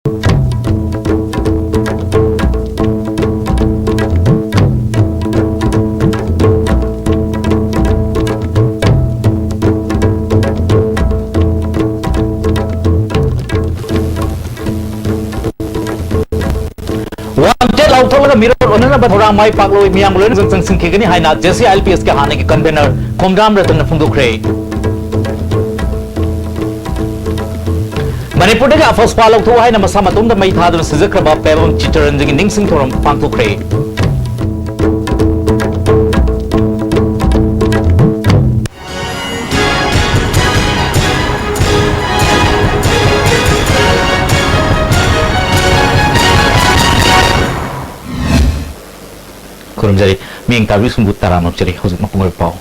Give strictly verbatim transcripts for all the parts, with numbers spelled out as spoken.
Wanted ꯂꯥꯎꯊꯣꯛꯂꯒ ꯃꯤꯔꯣꯠ ꯑꯣꯟꯅꯅꯕ ꯊꯧꯔꯥꯡ ꯃꯥꯏ ꯄꯥꯛꯂꯣꯏ, ꯃꯤꯌꯥꯝꯒ ꯂꯣꯏꯅ ꯆꯪꯁꯤꯟꯈꯤꯒꯅꯤ ꯍꯥꯏꯅ J C I L P ꯑꯦꯁꯀꯤ ꯍꯥꯟꯅꯒꯤ ꯀꯟꯚꯦꯅꯔ ꯈꯣꯝꯗ꯭ꯔꯥꯝ ꯔꯇꯟꯅ ꯐꯣꯡꯗꯣꯛꯈ꯭ꯔꯦ꯫ ꯃꯅꯤꯄꯨꯔꯗꯒꯤ ꯑꯐꯁ꯭ꯄꯥ ꯂꯧꯊꯣꯛꯎ ꯍꯥꯏꯅ ꯃꯁꯥ ꯃꯇꯣꯝꯗ ꯃꯩ ꯊꯥꯗꯨꯅ ꯁꯤꯖꯈ꯭ꯔꯕ ꯄꯦꯕꯝ ꯆꯤꯠꯇꯔꯟꯖꯟꯒꯤ ꯅꯤꯡꯁꯤꯡ ꯊꯧꯔꯝ ꯄꯥꯡꯊꯣꯛꯈ꯭ꯔꯦ꯫ ꯈꯨꯔꯨꯝꯖꯔꯤ꯫ ꯃꯤꯌꯦꯡ ꯇꯥꯕꯤꯁꯤꯡꯕꯨ ꯇꯔꯥꯝꯅ ꯑꯣꯛꯆꯔꯤ꯫ ꯍꯧꯖꯤꯛ ꯃꯄꯨꯡ ꯑꯣꯏꯕ ꯄꯥꯎ꯫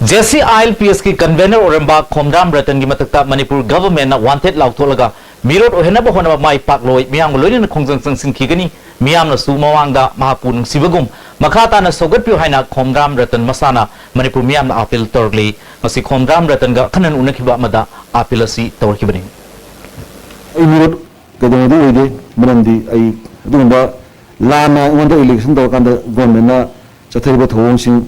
J C I L P ꯑꯦꯁꯀꯤ convener ꯑꯣꯏꯔꯝꯕ ꯈꯣꯝꯗ꯭ꯔꯥꯝ ꯔꯇꯟꯒꯤ ꯃꯊꯛꯇ ꯃꯅꯤꯄꯨꯔ ꯒꯚꯔꯟꯃꯦꯟꯠꯅ ꯋꯥꯟꯇꯦꯗ ꯂꯥꯎꯊꯣꯛꯂꯒ ꯃꯤꯔꯣꯠ ꯑꯣꯏꯍꯟꯅꯕ ꯍꯣꯠꯅꯕ ꯃꯥꯏ ꯄꯥꯛꯂꯣꯏ, ꯃꯤꯌꯥꯝꯒ ꯂꯣꯏꯅꯅ ꯈꯣꯡꯖꯪ ꯆꯪꯁꯤꯟꯈꯤꯒꯅꯤ, ꯃꯤꯌꯥꯝꯅꯁꯨ ꯃꯃꯥꯡꯗ ꯃꯍꯥꯛꯄꯨ ꯅꯨꯡꯁꯤꯕꯒꯨꯝ ꯃꯈꯥ ꯇꯥꯅ ꯁꯧꯒꯠꯄꯤꯌꯨ ꯍꯥꯏꯅ ꯈꯣꯝꯗ꯭ꯔꯥꯝ ꯔꯇꯟ ꯃꯁꯥꯅ ꯃꯅꯤꯄꯨꯔ ꯃꯤꯌꯥꯝꯗ ꯑꯥꯄꯤꯜ ꯇꯧꯔꯛꯂꯤ꯫ ꯉꯁꯤ ꯈꯣꯝꯗ꯭ꯔꯥꯝ ꯔꯇꯟꯒ ꯑꯈꯟꯅꯅ ꯎꯅꯈꯤꯕ ꯑꯃꯗ ꯑꯥꯄꯤꯜ ꯑꯁꯤ ꯇꯧꯔꯛꯈꯤꯕꯅꯤ꯫ ꯑꯩ ꯃꯤꯔꯣꯠ ꯀꯩꯗꯧꯉꯩꯗ ꯑꯣꯏꯗꯦ, ꯃꯔꯝꯗꯤ ꯑꯩ ꯑꯗꯨꯒꯨꯝꯕ ꯂꯥꯟꯅ ꯑꯩꯉꯣꯟꯗ ꯏꯂꯦꯛꯁꯟ ꯇꯧꯔꯀꯥꯟꯗ ꯒꯣꯔꯃꯦꯟꯅ ꯆꯠꯊꯔꯤꯕ ꯊꯧꯑꯣꯡꯁꯤꯡ,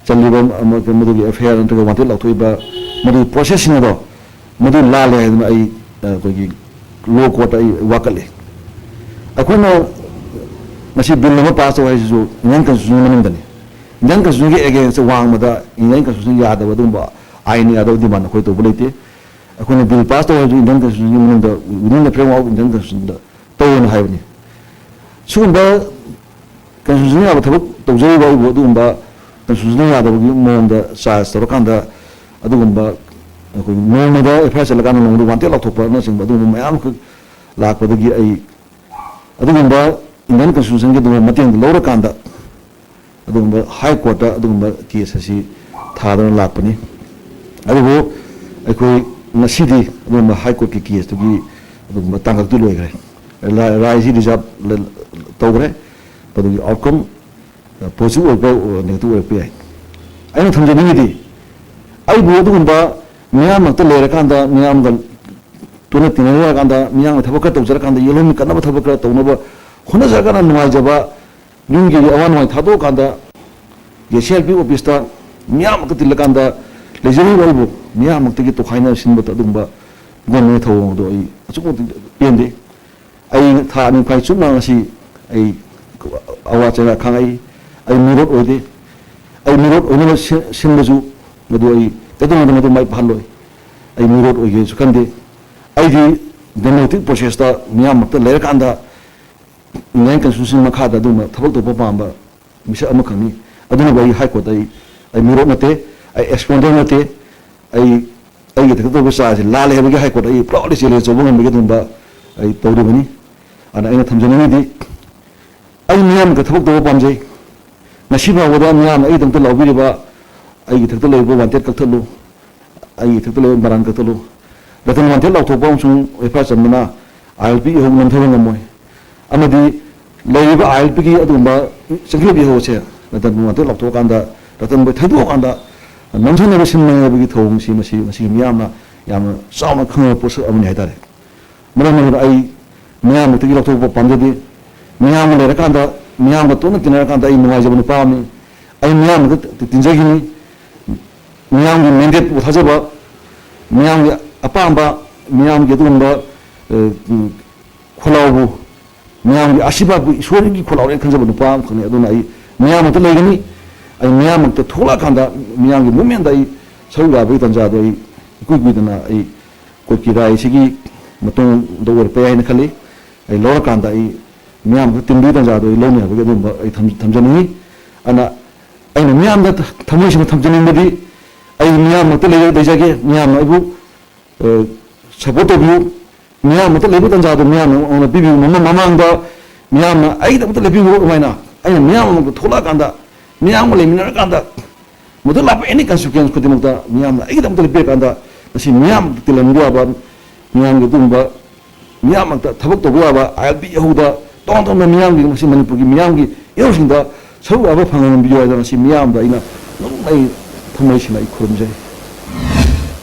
ꯆꯜꯂꯤꯕ ꯑꯃ-, ꯃꯗꯨꯒꯤ ꯑꯦꯐ ꯑꯥꯏ ꯑꯥꯔ ꯅꯠꯇ꯭ꯔꯒ ꯋꯥꯟꯇꯦꯗ ꯂꯥꯎꯊꯣꯛꯏꯕ ꯃꯗꯨꯒꯤ ꯄ꯭ꯔꯣꯁꯦꯁꯁꯤꯡ ꯑꯗꯣ ꯃꯗꯨ ꯂꯥꯜꯂꯦ ꯍꯥꯏꯗꯨꯅ ꯑꯩ, ꯑ, ꯑꯩꯈꯣꯏꯒꯤ ꯂꯣ ꯀꯣꯔꯠꯇ ꯑꯩ ꯋꯥꯀꯠꯂꯤ꯫ ꯑꯩꯈꯣꯏꯅ ꯉꯁꯤ ꯕꯤꯜ ꯑꯃ ꯄꯥꯁ ꯇꯧ ꯍꯥꯏꯁꯤꯁꯨ ꯏꯟꯗꯤꯌꯟ ꯀꯟꯁꯇꯤꯇ꯭ꯌꯨꯁꯟꯒꯤ ꯃꯅꯨꯡꯗꯅꯤ꯫ ꯏꯟꯗꯤꯌꯟ ꯀꯟꯁꯇꯤꯇ꯭ꯌꯨꯁꯟꯒꯤ ꯑꯦꯒꯦꯟꯁꯇ ꯋꯥꯡꯃꯗ ꯏꯟꯗꯤꯌꯟ ꯀꯟꯁꯇꯤꯇ꯭ꯌꯨꯁꯟ ꯌꯥꯗꯕ ꯑꯗꯨꯒꯨꯝꯕ ꯑꯥꯏꯟ ꯌꯥꯗꯕ ꯗꯤꯃꯥꯟ ꯑꯩꯈꯣꯏ ꯇꯧꯕ ꯂꯩꯇꯦ꯫ ꯑꯩꯈꯣꯏꯅ ꯕꯤꯜ ꯄꯥꯁ ꯇꯧ ꯍꯥꯏꯔꯁꯨ ꯏꯟꯗꯤꯌꯟ ꯀꯟꯁꯇꯤꯇ꯭ꯌꯨꯁꯟꯒꯤ ꯃꯅꯨꯡꯗ, within the framework of Indian Constitution ꯇꯧꯑꯣꯅ ꯍꯥꯏꯕꯅꯤ꯫ ꯁꯤꯒꯨꯝꯕ ꯀꯟꯁꯇꯤꯇ꯭ꯌꯨꯁꯟ ꯌꯥꯕ ꯊꯕꯛ ꯇꯧꯖꯔꯤꯕ ꯑꯩꯕꯨ ꯑꯗꯨꯒꯨꯝꯕ ꯀꯟꯁꯇꯤꯇ꯭ꯌꯨꯁꯟ ꯌꯥꯗꯕꯒꯤ ꯃꯑꯣꯡꯗ ꯆꯥꯔꯖ ꯇꯧꯔꯀꯥꯟꯗ ꯑꯗꯨꯒꯨꯝꯕ ꯑꯩꯈꯣꯏ ꯅꯣꯡꯃꯗ ꯑꯦꯐ ꯑꯥꯏ ꯑꯥꯔ ꯆꯠꯂꯀꯥꯟꯗ ꯅꯣꯡꯃꯗ ꯋꯥꯟꯇꯦꯗ ꯂꯥꯎꯊꯣꯛꯄꯅꯆꯤꯡꯕ ꯑꯗꯨꯒꯨꯝꯕ ꯃꯌꯥꯝ ꯑꯃꯈꯛ ꯂꯥꯛꯄꯗꯒꯤ ꯑꯩ ꯑꯗꯨꯒꯨꯝꯕ ꯏꯟꯗꯤꯌꯟ ꯀꯟꯁꯇꯤꯇ꯭ꯌꯨꯁꯟꯒꯤ ꯑꯗꯨꯒꯨꯝꯕ ꯃꯇꯦꯡꯗꯨ ꯂꯧꯔꯀꯥꯟꯗ ꯑꯗꯨꯒꯨꯝꯕ ꯍꯥꯏ ꯀꯣꯔꯠꯇ ꯑꯗꯨꯒꯨꯝꯕ ꯀꯦꯁ ꯑꯁꯤ ꯊꯥꯗꯨꯅ ꯂꯥꯛꯄꯅꯤ꯫ ꯑꯗꯨꯕꯨ ꯑꯩꯈꯣꯏ ꯉꯁꯤꯗꯤ ꯑꯗꯨꯒꯨꯝꯕ ꯍꯥꯏ ꯀꯣꯔꯠꯀꯤ ꯀꯦꯁꯇꯨꯒꯤ ꯑꯗꯨꯒꯨꯝꯕ ꯇꯥꯡꯀꯛꯇꯨ ꯂꯣꯏꯈ꯭ꯔꯦ꯫ ꯔꯥ-, ꯔꯥꯏꯁꯤ ꯔꯤꯖꯥꯔꯚ ꯂ-, ꯇꯧꯈ꯭ꯔꯦ꯫ ꯃꯗꯨꯒꯤ ꯑꯥꯎꯠꯀꯝ, ꯑ, ꯄꯣꯖꯤꯇꯤꯚ ꯑꯣꯏꯔꯛꯄ, ꯑ, ꯅꯦꯒꯦꯇꯤꯚ ꯑꯣꯏꯔꯛꯄ ꯌꯥꯏ꯫ ꯑꯩꯅ ꯊꯝꯖꯅꯤꯡꯉꯤꯗꯤ, ꯑꯩꯕꯨ ꯑꯗꯨꯒꯨꯝꯕ ꯃꯤꯌꯥꯝ ꯃꯔꯛꯇ ꯂꯩꯔꯀꯥꯟꯗ ꯃꯤꯌꯥꯝꯒ ꯇꯣꯏꯅ ꯇꯤꯟꯅꯔꯀꯥꯟꯗ, ꯃꯤꯌꯥꯝꯒꯤ ꯊꯕꯛ ꯈꯔ ꯇꯧꯖꯔꯀꯥꯟꯗ, ꯌꯦꯜꯍꯧꯃꯤ ꯀꯟꯅꯕ ꯊꯕꯛ ꯈꯔ ꯇꯧꯅꯕ ꯍꯣꯠꯅꯖꯔꯒꯅ ꯅꯨꯡꯉꯥꯏꯖꯕ, ꯌꯨꯝꯒꯤ ꯑꯋꯥ ꯅꯨꯡꯉꯥꯏ ꯊꯥꯗꯣꯛꯑꯀꯥꯟꯗ, ꯑꯦ ꯁꯤ ꯑꯦꯜ ꯄꯤ ꯑꯣꯐꯤꯁꯇ ꯃꯤꯌꯥꯝ ꯑꯃ ꯇꯤꯜꯂꯀꯥꯟꯗ, ꯂꯩꯖꯔꯤꯕ ꯑꯩꯕꯨ ꯃꯤꯌꯥꯝꯃꯛꯇꯒꯤ ꯇꯣꯈꯥꯏꯅ ꯁꯤꯟꯕ ꯑꯗꯨꯒꯨꯝꯕ ꯒꯣꯟꯅ ꯊꯧꯑꯣꯡ ꯑꯗꯣ ꯑꯩ ꯑꯁꯨꯛꯀꯤ ꯃꯇꯤꯛ ꯄꯦꯟꯗꯦ꯫ ꯑꯩ ꯊꯥ ꯑꯅꯤ ꯃꯈꯥꯏ ꯆꯨꯞꯅ ꯉꯁꯤ ꯑꯩ ꯑꯋꯥ ꯆꯩꯔꯥꯛ ꯈꯥꯡꯉꯛꯏ꯫ ꯑꯩ ꯃꯤꯔꯣꯠ ꯑꯣꯏꯗꯦ꯫ ꯑꯩ ꯃꯤꯔꯣꯠ ꯑꯣꯏꯅꯕ ꯁꯤ-, ꯁꯤꯟꯕꯁꯨ ꯃꯗꯨ ꯑꯩ ꯀꯩꯗꯧꯅꯨꯡꯗ ꯃꯗꯨ ꯃꯥꯏ ꯄꯥꯛꯍꯜꯂꯣꯏ꯫ ꯑꯩ ꯃꯤꯔꯣꯠ ꯑꯣꯏꯒꯦꯁꯨ ꯈꯟꯗꯦ꯫ ꯑꯩꯗꯤ ꯗꯦꯃꯣꯀ꯭ꯔꯦꯇꯤꯛ ꯄ꯭ꯔꯣꯁꯦꯁꯇ ꯃꯤꯌꯥꯝꯃꯛꯇ ꯂꯩꯔꯀꯥꯟꯗ ꯏꯟꯗꯤꯌꯥꯟ ꯀꯟꯁꯇꯤꯇ꯭ꯌꯨꯁꯟ ꯃꯈꯥꯗ ꯑꯗꯨꯒꯨꯝꯕ ꯊꯕꯛ ꯇꯧꯕ ꯄꯥꯝꯕ ꯃꯤꯁꯛ ꯑꯃꯈꯛꯅꯤ꯫ ꯑꯗꯨꯅꯕꯨ ꯑꯩ ꯍꯥꯏ ꯀꯣꯔꯠꯇ ꯑꯩ, ꯑꯩ ꯃꯤꯔꯣꯠ ꯅꯠꯇꯦ, ꯑꯩ ꯑꯦꯛꯁꯄꯣꯟꯗꯔ ꯅꯠꯇꯦ, ꯑꯩ, ꯑꯩꯒꯤ ꯊꯕꯛ ꯇꯧꯕ ꯆꯥꯁꯤ ꯂꯥꯜꯂꯦ ꯍꯥꯏꯕꯒꯤ ꯍꯥꯏ ꯀꯣꯔꯠꯇ ꯑꯩ ꯄ꯭ꯔꯥꯎꯗꯂꯤ ꯆꯦꯂꯦꯟꯖ ꯇꯧꯕ ꯉꯝꯕꯒꯤ ꯑꯗꯨꯒꯨꯝꯕ ꯑꯩ ꯇꯧꯔꯤꯕꯅꯤ꯫ ꯑꯗꯨꯅ ꯑꯩꯅ ꯊꯝꯖꯅꯤꯡꯉꯤꯗꯤ, ꯑꯩ ꯃꯤꯌꯥꯝꯒ ꯊꯕꯛ ꯇꯧꯕ ꯄꯥꯝꯖꯩ꯫ ꯉꯁꯤ ꯐꯥꯎꯕꯗ ꯃꯤꯌꯥꯝꯅ ꯑꯩꯒꯤꯗꯃꯛꯇ ꯂꯥꯎꯕꯤꯔꯤꯕ, ꯑꯩꯒꯤ ꯏꯊꯛꯇ ꯂꯩꯔꯤꯕ ꯋꯥꯟꯇꯦꯠ ꯀꯛꯊꯠꯂꯨ, ꯑꯩꯒꯤ ꯏꯊꯛꯇ ꯂꯩꯔꯤꯕ ꯃꯔꯥꯟ ꯀꯛꯊꯠꯂꯨ, ꯔꯇꯟ ꯋꯥꯟꯇꯦꯠ ꯂꯥꯎꯊꯣꯛꯄ ꯑꯃꯁꯨꯡ ꯑꯦꯐ ꯑꯥꯏ ꯑꯥꯔ ꯆꯟꯕꯅ ꯑꯥꯏ ꯑꯦꯜ ꯄꯤ ꯏꯍꯧ ꯅꯝꯊꯕ ꯉꯝꯃꯣꯏ꯫ ꯑꯃꯗꯤ ꯂꯩꯔꯤꯕ ꯑꯥꯏ ꯑꯦꯜ ꯄꯤꯒꯤ ꯑꯗꯨꯒꯨꯝꯕ ꯆꯪꯁꯤꯜꯂꯕ ꯏꯍꯧ ꯑꯁꯦ ꯔꯇꯟ ꯋꯥꯟꯇꯦꯠ ꯂꯥꯎꯊꯣꯛꯑꯀꯥꯟꯗ, ꯔꯇꯟꯕꯨ ꯊꯩꯗꯣꯛꯑꯀꯥꯟꯗ ꯅꯝꯊꯅꯕ ꯁꯤꯟꯕꯅꯤ ꯍꯥꯏꯕꯒꯤ ꯊꯧꯑꯣꯡꯁꯤ ꯃꯁꯤ, ꯃꯁꯤ ꯃꯤꯌꯥꯝꯅ ꯌꯥꯝꯅ ꯆꯥꯎꯅ ꯈꯪꯅꯕ ꯄꯣꯠꯁꯛ ꯑꯃꯅꯤ ꯍꯥꯏꯇꯥꯔꯦ꯫ ꯃꯔꯝ ꯑꯗꯨꯅ ꯑꯩ ꯃꯤꯌꯥꯝꯃꯛꯇꯒꯤ ꯂꯧꯊꯣꯛꯄ ꯄꯥꯝꯖꯗꯦ꯫ ꯃꯤꯌꯥꯝꯒ ꯂꯩꯔꯀꯥꯟꯗ, ꯃꯤꯌꯥꯝꯒ ꯇꯣꯏꯅ ꯇꯤꯟꯅꯔꯀꯥꯟꯗ ꯑꯩ ꯅꯨꯡꯉꯥꯏꯖꯕ ꯅꯨꯄꯥ ꯑꯃꯅꯤ꯫ ꯑꯩ ꯃꯤꯌꯥꯝꯗ ꯇꯤ-, ꯇꯤꯟꯖꯈꯤꯅꯤ꯫ ꯃꯤꯌꯥꯝꯒꯤ ꯃꯦꯟꯗꯦꯠꯄꯨ ꯊꯥꯖꯕ, ꯃꯤꯌꯥꯝꯒꯤ ꯑꯄꯥꯝꯕ, ꯃꯤꯌꯥꯝꯒꯤ ꯑꯗꯨꯒꯨꯝꯕ, ꯑ, ꯎꯝ, ꯈꯣꯜꯂꯥꯎꯕꯨ, ꯃꯤꯌꯥꯝꯒꯤ ꯑꯁꯤꯕꯥꯕꯨ ꯏꯁꯣꯔꯒꯤ ꯈꯣꯜꯂꯥꯎꯅꯦꯅ ꯈꯟꯖꯕ ꯅꯨꯄꯥ ꯑꯃꯈꯛꯅꯤ꯫ ꯑꯗꯨꯅ ꯑꯩ ꯃꯤꯌꯥꯝꯃꯛꯇ ꯂꯩꯒꯅꯤ꯫ ꯑꯩ ꯃꯤꯌꯥꯝꯃꯛꯇ ꯊꯣꯛꯂꯛꯑꯀꯥꯟꯗ ꯃꯤꯌꯥꯝꯒꯤ ꯃꯨꯞꯃꯦꯟꯗ ꯑꯩ ꯁꯔꯨꯛ ꯌꯥꯕꯒꯤ ꯇꯥꯟꯖꯥꯗꯣ ꯑꯩ ꯏꯀꯨꯏ ꯀꯨꯏꯗꯅ ꯑꯩ ꯀꯣꯔꯠꯀꯤ ꯔꯥꯏꯁꯤꯒꯤ ꯃꯇꯨꯡꯗ ꯑꯣꯏꯔꯛꯄ ꯌꯥꯏ ꯍꯥꯏꯅ ꯈꯜꯂꯤ꯫ ꯑꯩ ꯂꯧꯔꯀꯥꯟꯗ ꯑꯩ ꯃꯤꯌꯥꯝꯗ ꯇꯤꯟꯕꯒꯤ ꯇꯥꯟꯖꯥꯗꯣ ꯑꯩ ꯂꯧꯅꯤ ꯍꯥꯏꯕꯒꯤ ꯑꯗꯨꯒꯨꯝꯕ ꯑꯩ ꯊꯝ-, ꯊꯝꯖꯅꯤꯡꯉꯤ꯫ ꯑꯗꯨꯅ ꯑꯩꯅ ꯃꯤꯌꯥꯝꯗ ꯊ-, ꯊꯃꯣꯏ ꯁꯦꯡꯅ ꯊꯝꯖꯅꯤꯡꯕꯗꯤ, ꯑꯩ ꯃꯤꯌꯥꯝꯃꯛꯇ ꯂꯩꯖ-, ꯂꯩꯖꯒꯦ, ꯃꯤꯌꯥꯝꯅ ꯑꯩꯕꯨ, ꯑ, ꯁꯄꯣꯔꯠ ꯇꯧꯕꯤꯌꯨ, ꯃꯤꯌꯥꯝꯃꯛꯇ ꯂꯩꯕ ꯇꯥꯟꯖꯥꯗꯣ ꯃꯤꯌꯥꯝꯅ ꯑꯩꯉꯣꯟꯗ ꯄꯤꯕꯤꯌꯨ, ꯃꯃꯥꯡ-, ꯃꯃꯥꯡꯗ ꯃꯤꯌꯥꯝꯅ ꯑꯩꯒꯤꯗꯃꯛꯇ ꯂꯦꯞꯄꯤꯕ ꯑꯗꯨꯃꯥꯏꯅ ꯑꯩꯅ ꯃꯤꯌꯥꯝꯃꯛꯇ ꯊꯣꯛꯂꯛꯑꯀꯥꯟꯗ, ꯃꯤꯌꯥꯝꯒ ꯂꯩꯃꯤꯟꯅꯔꯀꯥꯟꯗ, ꯃꯗꯨ ꯂꯥꯛꯄ ꯑꯦꯅꯤ ꯀꯟꯁꯤꯀ꯭ꯋꯦꯟꯁ ꯈꯨꯗꯤꯡꯃꯛꯇ ꯃꯤꯌꯥꯝꯅ ꯑꯩꯒꯤꯗꯃꯛꯇ ꯂꯦꯞꯄꯤꯔꯀꯥꯟꯗ, ꯉꯁꯤ ꯃꯤꯌꯥꯝ ꯇꯤꯜꯍꯟꯕ ꯌꯥꯕ, ꯃꯤꯌꯥꯝꯒꯤ ꯑꯗꯨꯒꯨꯝꯕ, ꯃꯤꯌꯥꯝꯃꯛꯇ ꯊꯕꯛ ꯇꯧꯕ ꯌꯥꯕ, ꯑꯥꯏ ꯑꯦꯜ ꯄꯤ ꯏꯍꯧꯗ ꯇꯣꯉꯥꯟ ꯇꯣꯉꯥꯟꯕ ꯃꯤꯌꯥꯝꯒꯤ, ꯉꯁꯤ ꯃꯅꯤꯄꯨꯔꯒꯤ ꯃꯤꯌꯥꯝꯒꯤ ꯏꯍꯧꯁꯤꯡꯗ ꯁꯔꯨꯛ ꯌꯥꯕ ꯐꯪꯍꯟꯕꯤꯌꯨ ꯍꯥꯏꯗꯅ ꯉꯁꯤ ꯃꯤꯌꯥꯝꯗ ꯑꯩꯅ ꯑꯗꯨꯝ ꯑꯩ ꯊꯃꯣꯏ ꯁꯦꯡꯅ ꯑꯩ ꯈꯨꯔꯨꯝꯖꯔꯤ꯫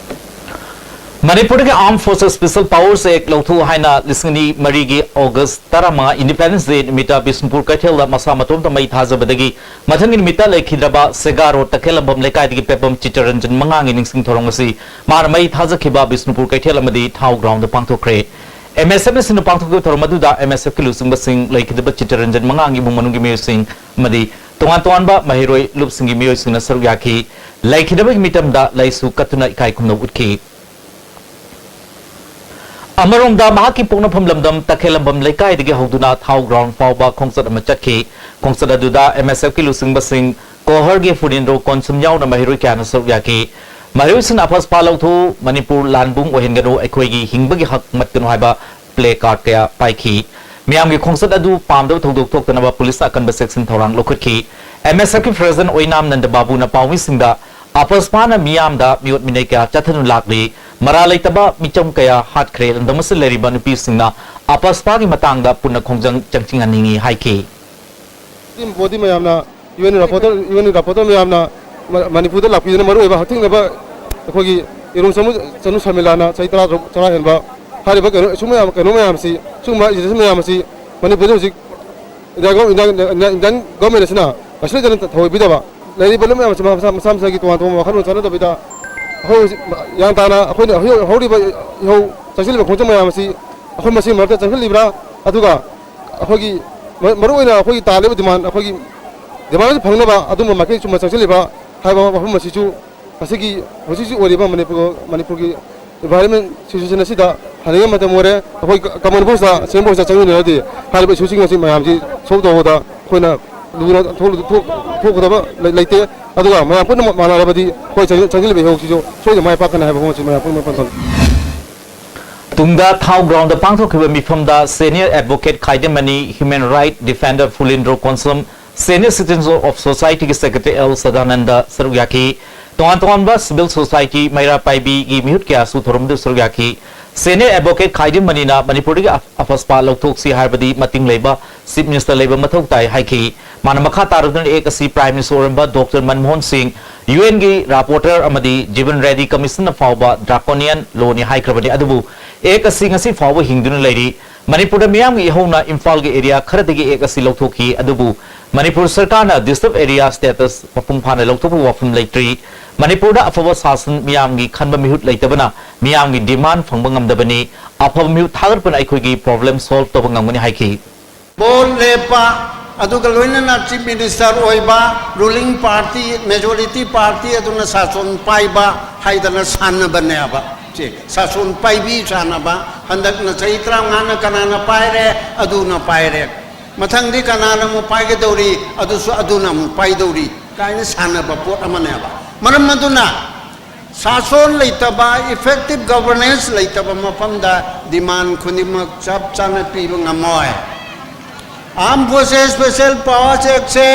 ꯃꯅꯤꯄꯨꯔꯗꯒꯤ Armed Forces Special Powers Act ꯂꯧꯊꯣꯛꯎ ꯍꯥꯏꯅ ꯂꯤꯁꯤꯡ ꯑꯅꯤ ꯃꯔꯤꯒꯤ ꯑꯣꯒꯁ ꯇꯔꯥꯃꯉꯥ Independence Day ꯅꯨꯃꯤꯠꯇ ꯕꯤꯁꯅꯨꯄꯨꯔ ꯀꯩꯊꯦꯜꯗ ꯃꯁꯥ ꯃꯇꯣꯝꯇ ꯃꯩ ꯊꯥꯖꯕꯗꯒꯤ ꯃꯊꯪꯒꯤ ꯅꯨꯃꯤꯠꯇ ꯂꯩꯈꯤꯗ꯭ꯔꯕ ꯁꯦꯒꯥꯔꯣ ꯇꯈꯦꯜꯂꯝꯕꯝ ꯂꯩꯀꯥꯏꯗꯒꯤ ꯄꯦꯄꯝ ꯆꯤꯠꯇꯔꯟꯖꯟ ꯃꯉꯥꯡꯒꯤ ꯅꯤꯡꯁꯤꯡ ꯊꯧꯔꯝ ꯑꯁꯤ ꯃꯥꯅ ꯃꯩ ꯊꯥꯖꯈꯤꯕ ꯕꯤꯁꯅꯨꯄꯨꯔ ꯀꯩꯊꯦꯜ ꯑꯃꯗꯤ ꯊꯥꯎ ꯒ꯭ꯔꯥꯎꯟꯗ ꯄꯥꯡꯊꯣꯛꯈ꯭ꯔꯦ꯫ ꯑꯦꯝ ꯑꯦꯁ ꯑꯦꯐꯅ ꯁꯤꯟꯅ ꯄꯥꯡꯊꯣꯛꯈꯤꯕ ꯊꯧꯔꯝ ꯑꯗꯨꯗ ꯑꯦꯝ ꯑꯦꯁ ꯑꯦꯐꯀꯤ ꯂꯨꯆꯤꯡꯕꯁꯤꯡ, ꯂꯩꯈꯤꯗꯕ ꯆꯤꯠꯇꯔꯟꯖꯟ ꯃꯉꯥꯡꯒꯤ ꯏꯃꯨꯡ ꯃꯅꯨꯡꯒꯤ ꯃꯤꯑꯣꯏꯁꯤꯡ ꯑꯃꯗꯤ ꯇꯣꯉꯥꯟ ꯇꯣꯉꯥꯟꯕ ꯃꯍꯩꯔꯣꯏ ꯂꯨꯞꯁꯤꯡꯒꯤ ꯃꯤꯑꯣꯏꯁꯤꯡꯅ ꯁꯔꯨꯛ ꯌꯥꯈꯤ꯫ ꯂꯩꯈꯤꯗꯕꯒꯤ ꯃꯤꯇꯝꯗ ꯂꯩꯁꯨ ꯀꯠꯇꯨꯅ ꯏꯀꯥꯏ ꯈꯨꯝꯅꯧ ꯎꯠꯈꯤ꯫ ꯑꯃꯔꯣꯝꯗ ꯃꯍꯥꯛꯀꯤ ꯄꯣꯛꯅꯐꯝ ꯂꯝꯗꯝ ꯇꯈꯦꯜꯂꯝꯕꯝ ꯂꯩꯀꯥꯏꯗꯒꯤ ꯍꯧꯗꯨꯅ ꯊꯥꯎ ꯒ꯭ꯔꯥꯎꯟ ꯐꯥꯎꯕ ꯈꯣꯡꯆꯠ ꯑꯃ ꯆꯠꯈꯤ꯫ ꯈꯣꯡꯆꯠ ꯑꯗꯨꯗ ꯑꯦꯝ ꯑꯦꯁ ꯑꯦꯐꯀꯤ ꯂꯨꯆꯤꯡꯕꯁꯤꯡ ꯀꯣꯍꯔꯒꯤ ꯐꯨꯅꯤꯟꯗ꯭ꯔꯣ ꯀꯣꯟꯁꯨꯝ ꯌꯥꯎꯅ ꯃꯍꯩꯔꯣꯏ ꯀꯌꯥꯅ ꯁꯔꯨꯛ ꯌꯥꯈꯤ꯫ ꯃꯍꯩꯔꯣꯏꯁꯤꯡꯅ ꯑꯐꯁꯄꯥ ꯂꯧꯊꯣꯛꯎ, ꯃꯅꯤꯄꯨꯔ ꯂꯥꯟꯕꯨꯡ ꯑꯣꯏꯍꯟꯒꯅꯨ, ꯑꯩꯈꯣꯏꯒꯤ ꯍꯤꯡꯕꯒꯤ ꯍꯛ ꯃꯠꯀꯅꯨ ꯍꯥꯏꯕ ꯄ꯭ꯂꯦ ꯀꯥꯔꯗ ꯀꯌꯥ ꯄꯥꯏꯈꯤ꯫ ꯃꯤꯌꯥꯝꯒꯤ ꯈꯣꯡꯆꯠ ꯑꯗꯨ ꯄꯥꯝꯗꯕ ꯊꯧꯗꯣꯛ ꯊꯣꯛꯇꯅꯕ ꯄꯨꯂꯤꯁꯅ ꯑꯀꯟꯕ ꯆꯦꯛꯁꯤꯟ ꯊꯧꯔꯥꯡ ꯂꯧꯈꯠꯈꯤ꯫ ꯑꯦꯝ ꯑꯦꯁ ꯑꯦꯐꯀꯤ ꯄ꯭ꯔꯦꯁꯤꯗꯦꯟꯠ ꯑꯣꯏꯅꯥꯝ ꯅꯟꯗ ꯕꯥꯕꯨꯅ ꯄꯥꯎꯃꯤꯁꯤꯡꯗ ꯑꯄꯁꯄꯥꯅ ꯃꯤꯌꯥꯝꯗ ꯃꯤꯑꯣꯠ ꯃꯤꯅꯩ ꯀꯌꯥ ꯆꯠꯊꯗꯨꯅ ꯂꯥꯛꯂꯤ, ꯃꯔꯥꯜ ꯂꯩꯇꯕ ꯃꯤꯆꯝ ꯀꯌꯥ ꯍꯥꯠꯈ꯭ꯔꯦ, ꯂꯝꯗꯝ ꯑꯁꯤꯗ ꯂꯩꯔꯤꯕ ꯅꯨꯄꯤꯁꯤꯡꯅ ꯑꯄꯁꯄꯥꯒꯤ ꯃꯇꯥꯡꯗ ꯄꯨꯟꯅ ꯈꯣꯡꯖꯪ ꯆꯪꯁꯤꯟꯍꯟꯅꯤꯡꯏ ꯍꯥꯏꯈꯤ꯫ ꯕꯣꯗꯤ ꯃꯌꯥꯝꯅ, U N reporter, U N reporter ꯃꯌꯥꯝꯅ ꯃ-, ꯃꯅꯤꯄꯨꯔꯗ ꯂꯥꯛꯄꯤꯗꯨꯅ ꯃꯔꯨꯑꯣꯏꯕ ꯍꯛꯊꯦꯡꯅꯕ ꯑꯩꯈꯣꯏꯒꯤ ꯏꯔꯣꯝ ꯆꯅꯨ, ꯆꯅꯨ ꯁꯔꯃꯤꯂꯥꯅ ꯆꯍꯤ ꯇꯔꯥ ꯇꯔꯨꯛ ꯆꯔꯥ ꯍꯦꯟꯕ ꯍꯥꯏꯔꯤꯕ ꯀꯩꯅꯣ, ꯁꯨꯝ ꯃꯌꯥꯝ, ꯀꯩꯅꯣ ꯃꯌꯥꯝꯁꯤ, ꯁꯨꯝꯕ ꯏꯟꯁꯤꯗꯦꯟꯁ ꯃꯌꯥꯝ ꯑꯁꯤ ꯃꯅꯤꯄꯨꯔꯗ ꯍꯧꯖꯤꯛ India GO-, India, India, Indian government ꯑꯁꯤꯅ ꯀꯩꯁꯨ ꯂꯩꯇꯅ ꯊꯧꯑꯣꯏꯕꯤꯗꯕ, ꯂꯩꯔꯤꯕ ꯂꯨꯞ ꯃꯌꯥꯝ ꯑꯁꯤ ꯃꯁꯥ, ꯃꯁꯥ ꯃꯁꯥꯒꯤ ꯇꯣꯉꯥꯟ ꯇꯣꯉꯥꯟꯕ ꯋꯥꯈꯜꯂꯣꯟ ꯆꯥꯟꯅꯗꯕꯤꯗ ꯑꯩꯈꯣꯏ ꯍꯧꯖꯤꯛ ꯒ꯭ꯌꯥꯟ ꯇꯥꯅ ꯑꯩꯈꯣꯏꯅ ꯍꯧꯖꯤꯛ ꯍꯧꯔꯤꯕ ꯏꯍꯧ ꯆꯪꯁꯤꯜꯂꯤꯕ ꯈꯣꯡꯖꯪ ꯃꯌꯥꯝ ꯑꯁꯤ ꯑꯩꯈꯣꯏ ꯃꯁꯦꯟ ꯃꯔꯛꯇ ꯆꯪꯁꯤꯜꯂꯤꯕ꯭ꯔꯥ? ꯑꯗꯨꯒ ꯑꯩꯈꯣꯏꯒꯤ ꯃ-, ꯃꯔꯨꯑꯣꯏꯅ ꯑꯩꯈꯣꯏꯒꯤ ꯇꯥꯜꯂꯤꯕ ꯗꯤꯃꯥꯟ, ꯑꯩꯈꯣꯏꯒꯤ ꯗꯤꯃꯥꯟ ꯑꯁꯤ ꯐꯪꯅꯕ ꯑꯗꯨꯝꯕ ꯃꯥꯏꯀꯩ ꯆꯨꯝꯅ ꯆꯪꯁꯤꯜꯂꯤꯕ꯭ꯔꯥ ꯍꯥꯏꯕ ꯋꯥꯐꯝ ꯑꯁꯤꯁꯨ ꯉꯁꯤꯒꯤ ꯍꯧꯖꯤꯛ ꯍꯧꯖꯤꯛ ꯑꯣꯏꯔꯤꯕ ꯃꯅꯤꯄꯨꯔ, ꯃꯅꯤꯄꯨꯔꯒꯤ environment situation ꯑꯁꯤꯗ ꯍꯟꯅꯤꯡꯉꯥꯏ ꯃꯇꯝ ꯑꯣꯏꯔꯦ꯫ ꯑꯩꯈꯣꯏ ꯀ-, common voiceꯇ, same voiceꯇ ꯆꯪꯃꯤꯟꯅꯔꯗꯤ ꯍꯥꯏꯔꯤꯕ issueꯁꯤꯡ ꯑꯁꯤ ꯃꯌꯥꯝꯁꯤ solve ꯇꯧꯕꯗ ꯑꯩꯈꯣꯏꯅ ꯂꯨꯅ ꯊꯣꯛ-, ꯊꯣꯛ-, ꯊꯣꯛꯀꯗꯕ ꯂꯩ-, ꯂꯩꯇꯦ꯫ ꯑꯗꯨꯒ ꯃꯌꯥꯝ ꯄꯨꯝꯅꯃꯛ ꯃꯥꯟꯅꯔꯕꯗꯤ ꯑꯩꯈꯣꯏ ꯆꯪ-, ꯆꯪꯁꯤꯜꯂꯤꯕ ꯏꯍꯧꯁꯤꯁꯨ ꯁꯣꯏꯗꯅ ꯃꯥꯏ ꯄꯥꯛꯀꯅꯤ ꯍꯥꯏꯕ ꯋꯥꯐꯝꯁꯤ ꯃꯌꯥꯝ ꯄꯨꯝꯅꯃꯛ ꯄꯟꯊꯨꯡ꯫ ꯇꯨꯡꯗ ꯊꯥꯎ ꯒ꯭ꯔꯥꯎꯟꯗ ꯄꯥꯡꯊꯣꯛꯈꯤꯕ ꯃꯤꯐꯝꯗ senior advocate ꯈꯥꯏꯗꯦꯝꯃꯅꯤ, human right defender Phulindro Konsam, Senior Citizens of Societyꯒꯤ Secretary ꯑꯦꯜ ꯁꯗꯥꯅꯟꯗ ꯁꯔꯨꯛ ꯌꯥꯈꯤ꯫ ꯇꯣꯉꯥꯟ ꯇꯣꯉꯥꯟꯕ civil society ꯃꯩꯔꯥ ꯄꯥꯏꯕꯤꯒꯤ ꯃꯤꯍꯨꯠ ꯀꯌꯥꯁꯨ ꯊꯧꯔꯝꯗꯨ ꯁꯔꯨꯛ ꯌꯥꯈꯤ꯫ Senior Advocate ꯈꯥꯏꯗꯤꯝ ꯃꯅꯤꯅ ꯃꯅꯤꯄꯨꯔꯗꯒꯤ ꯑꯐ-, ꯑꯐꯁꯄꯥ ꯂꯧꯊꯣꯛꯁꯤ ꯍꯥꯏꯔꯕꯗꯤ ꯃꯇꯤꯡ ꯂꯩꯕ Chief Minister ꯂꯩꯕ ꯃꯊꯧ ꯇꯥꯏ ꯍꯥꯏꯈꯤ꯫ ꯃꯥꯅ ꯃꯈꯥ ꯇꯥꯔꯗꯨꯅ Act ꯑꯁꯤ Prime Minister ꯑꯣꯏꯔꯝꯕ Doctor ꯃꯟꯃꯣꯍꯟ ꯁꯤꯡ, U N ꯒꯤ rapporteur ꯑꯃꯗꯤ ꯖꯤꯕꯟ ꯔꯦꯗꯤ Commission ꯅ ꯐꯥꯎꯕ draconian law ꯅꯤ ꯍꯥꯏꯈ꯭ꯔꯕꯅꯤ꯫ ꯑꯗꯨꯕꯨ Act ꯑꯁꯤ ꯉꯁꯤ ꯐꯥꯎꯕ ꯍꯤꯡꯗꯨꯅ ꯂꯩꯔꯤ꯫ ꯃꯅꯤꯄꯨꯔꯗ ꯃꯤꯌꯥꯝꯒꯤ ꯏꯍꯧꯅ ꯏꯝꯐꯥꯜꯒꯤ area ꯈꯔꯗꯒꯤ Act ꯑꯁꯤ ꯂꯧꯊꯣꯛꯈꯤ꯫ ꯑꯗꯨꯕꯨ ꯃꯅꯤꯄꯨꯔ ꯁꯔꯀꯥꯔꯅ disturbed area status ꯃꯄꯨꯡ ꯐꯥꯅ ꯂꯧꯊꯣꯛꯄ ꯋꯥꯐꯝ ꯂꯩꯇ꯭ꯔꯤ꯫ ꯃꯅꯤꯄꯨꯔꯗ ꯑꯐꯕ ꯁꯥꯁꯟ, ꯃꯤꯌꯥꯝꯒꯤ ꯈꯟꯕ ꯃꯤꯍꯨꯠ ꯂꯩꯇꯕꯅ ꯃꯤꯌꯥꯝꯒꯤ demand ꯐꯪꯕ ꯉꯝꯗꯕꯅꯤ꯫ ꯑꯐꯕ ꯃꯤꯍꯨꯠ ꯊꯥꯒꯠꯄꯅ ꯑꯩꯈꯣꯏꯒꯤ problem solve ꯇꯧꯕ ꯉꯝꯒꯅꯤ ꯍꯥꯏꯈꯤ꯫ Vote ꯂꯦꯞꯄ, ꯑꯗꯨꯒ ꯂꯣꯏꯅꯅ Chief Minister ꯑꯣꯏꯕ, ruling party, majority party ꯑꯗꯨꯅ ꯁꯥꯁꯣꯟ ꯄꯥꯏꯕ ꯍꯥꯏꯗꯅ ꯁꯥꯟꯅꯕꯅꯦꯕ꯫ ꯁꯤ ꯁꯥꯁꯣꯟ ꯄꯥꯏꯕꯤ ꯁꯥꯟꯅꯕ, ꯍꯟꯗꯛꯅ ꯆꯍꯤ ꯇꯔꯥꯃꯉꯥꯅ ꯀꯅꯥꯅ ꯄꯥꯏꯔꯦ, ꯑꯗꯨꯅ ꯄꯥꯏꯔꯦ, ꯃꯊꯪꯗꯤ ꯀꯅꯥꯅ ꯑꯃꯨꯛ ꯄꯥꯏꯒꯗꯧꯔꯤ, ꯑꯗꯨꯁꯨ ꯑꯗꯨꯅ ꯑꯃꯨꯛ ꯄꯥꯏꯗꯧꯔꯤ ꯀꯥꯏꯅ ꯁꯥꯟꯅꯕ ꯄꯣꯠ ꯑꯃꯅꯦꯕ꯫ ꯃꯔꯝ ꯑꯗꯨꯅ ꯁꯥꯁꯣꯟ ꯂꯩꯇꯕ, effective governance ꯂꯩꯇꯕ ꯃꯐꯝꯗ demand ꯈꯨꯗꯤꯡꯃꯛ ꯆꯞ ꯆꯥꯅ ꯄꯤꯕ ꯉꯝꯃꯣꯏ꯫ Armed Forces Special Powers Act ꯁꯦ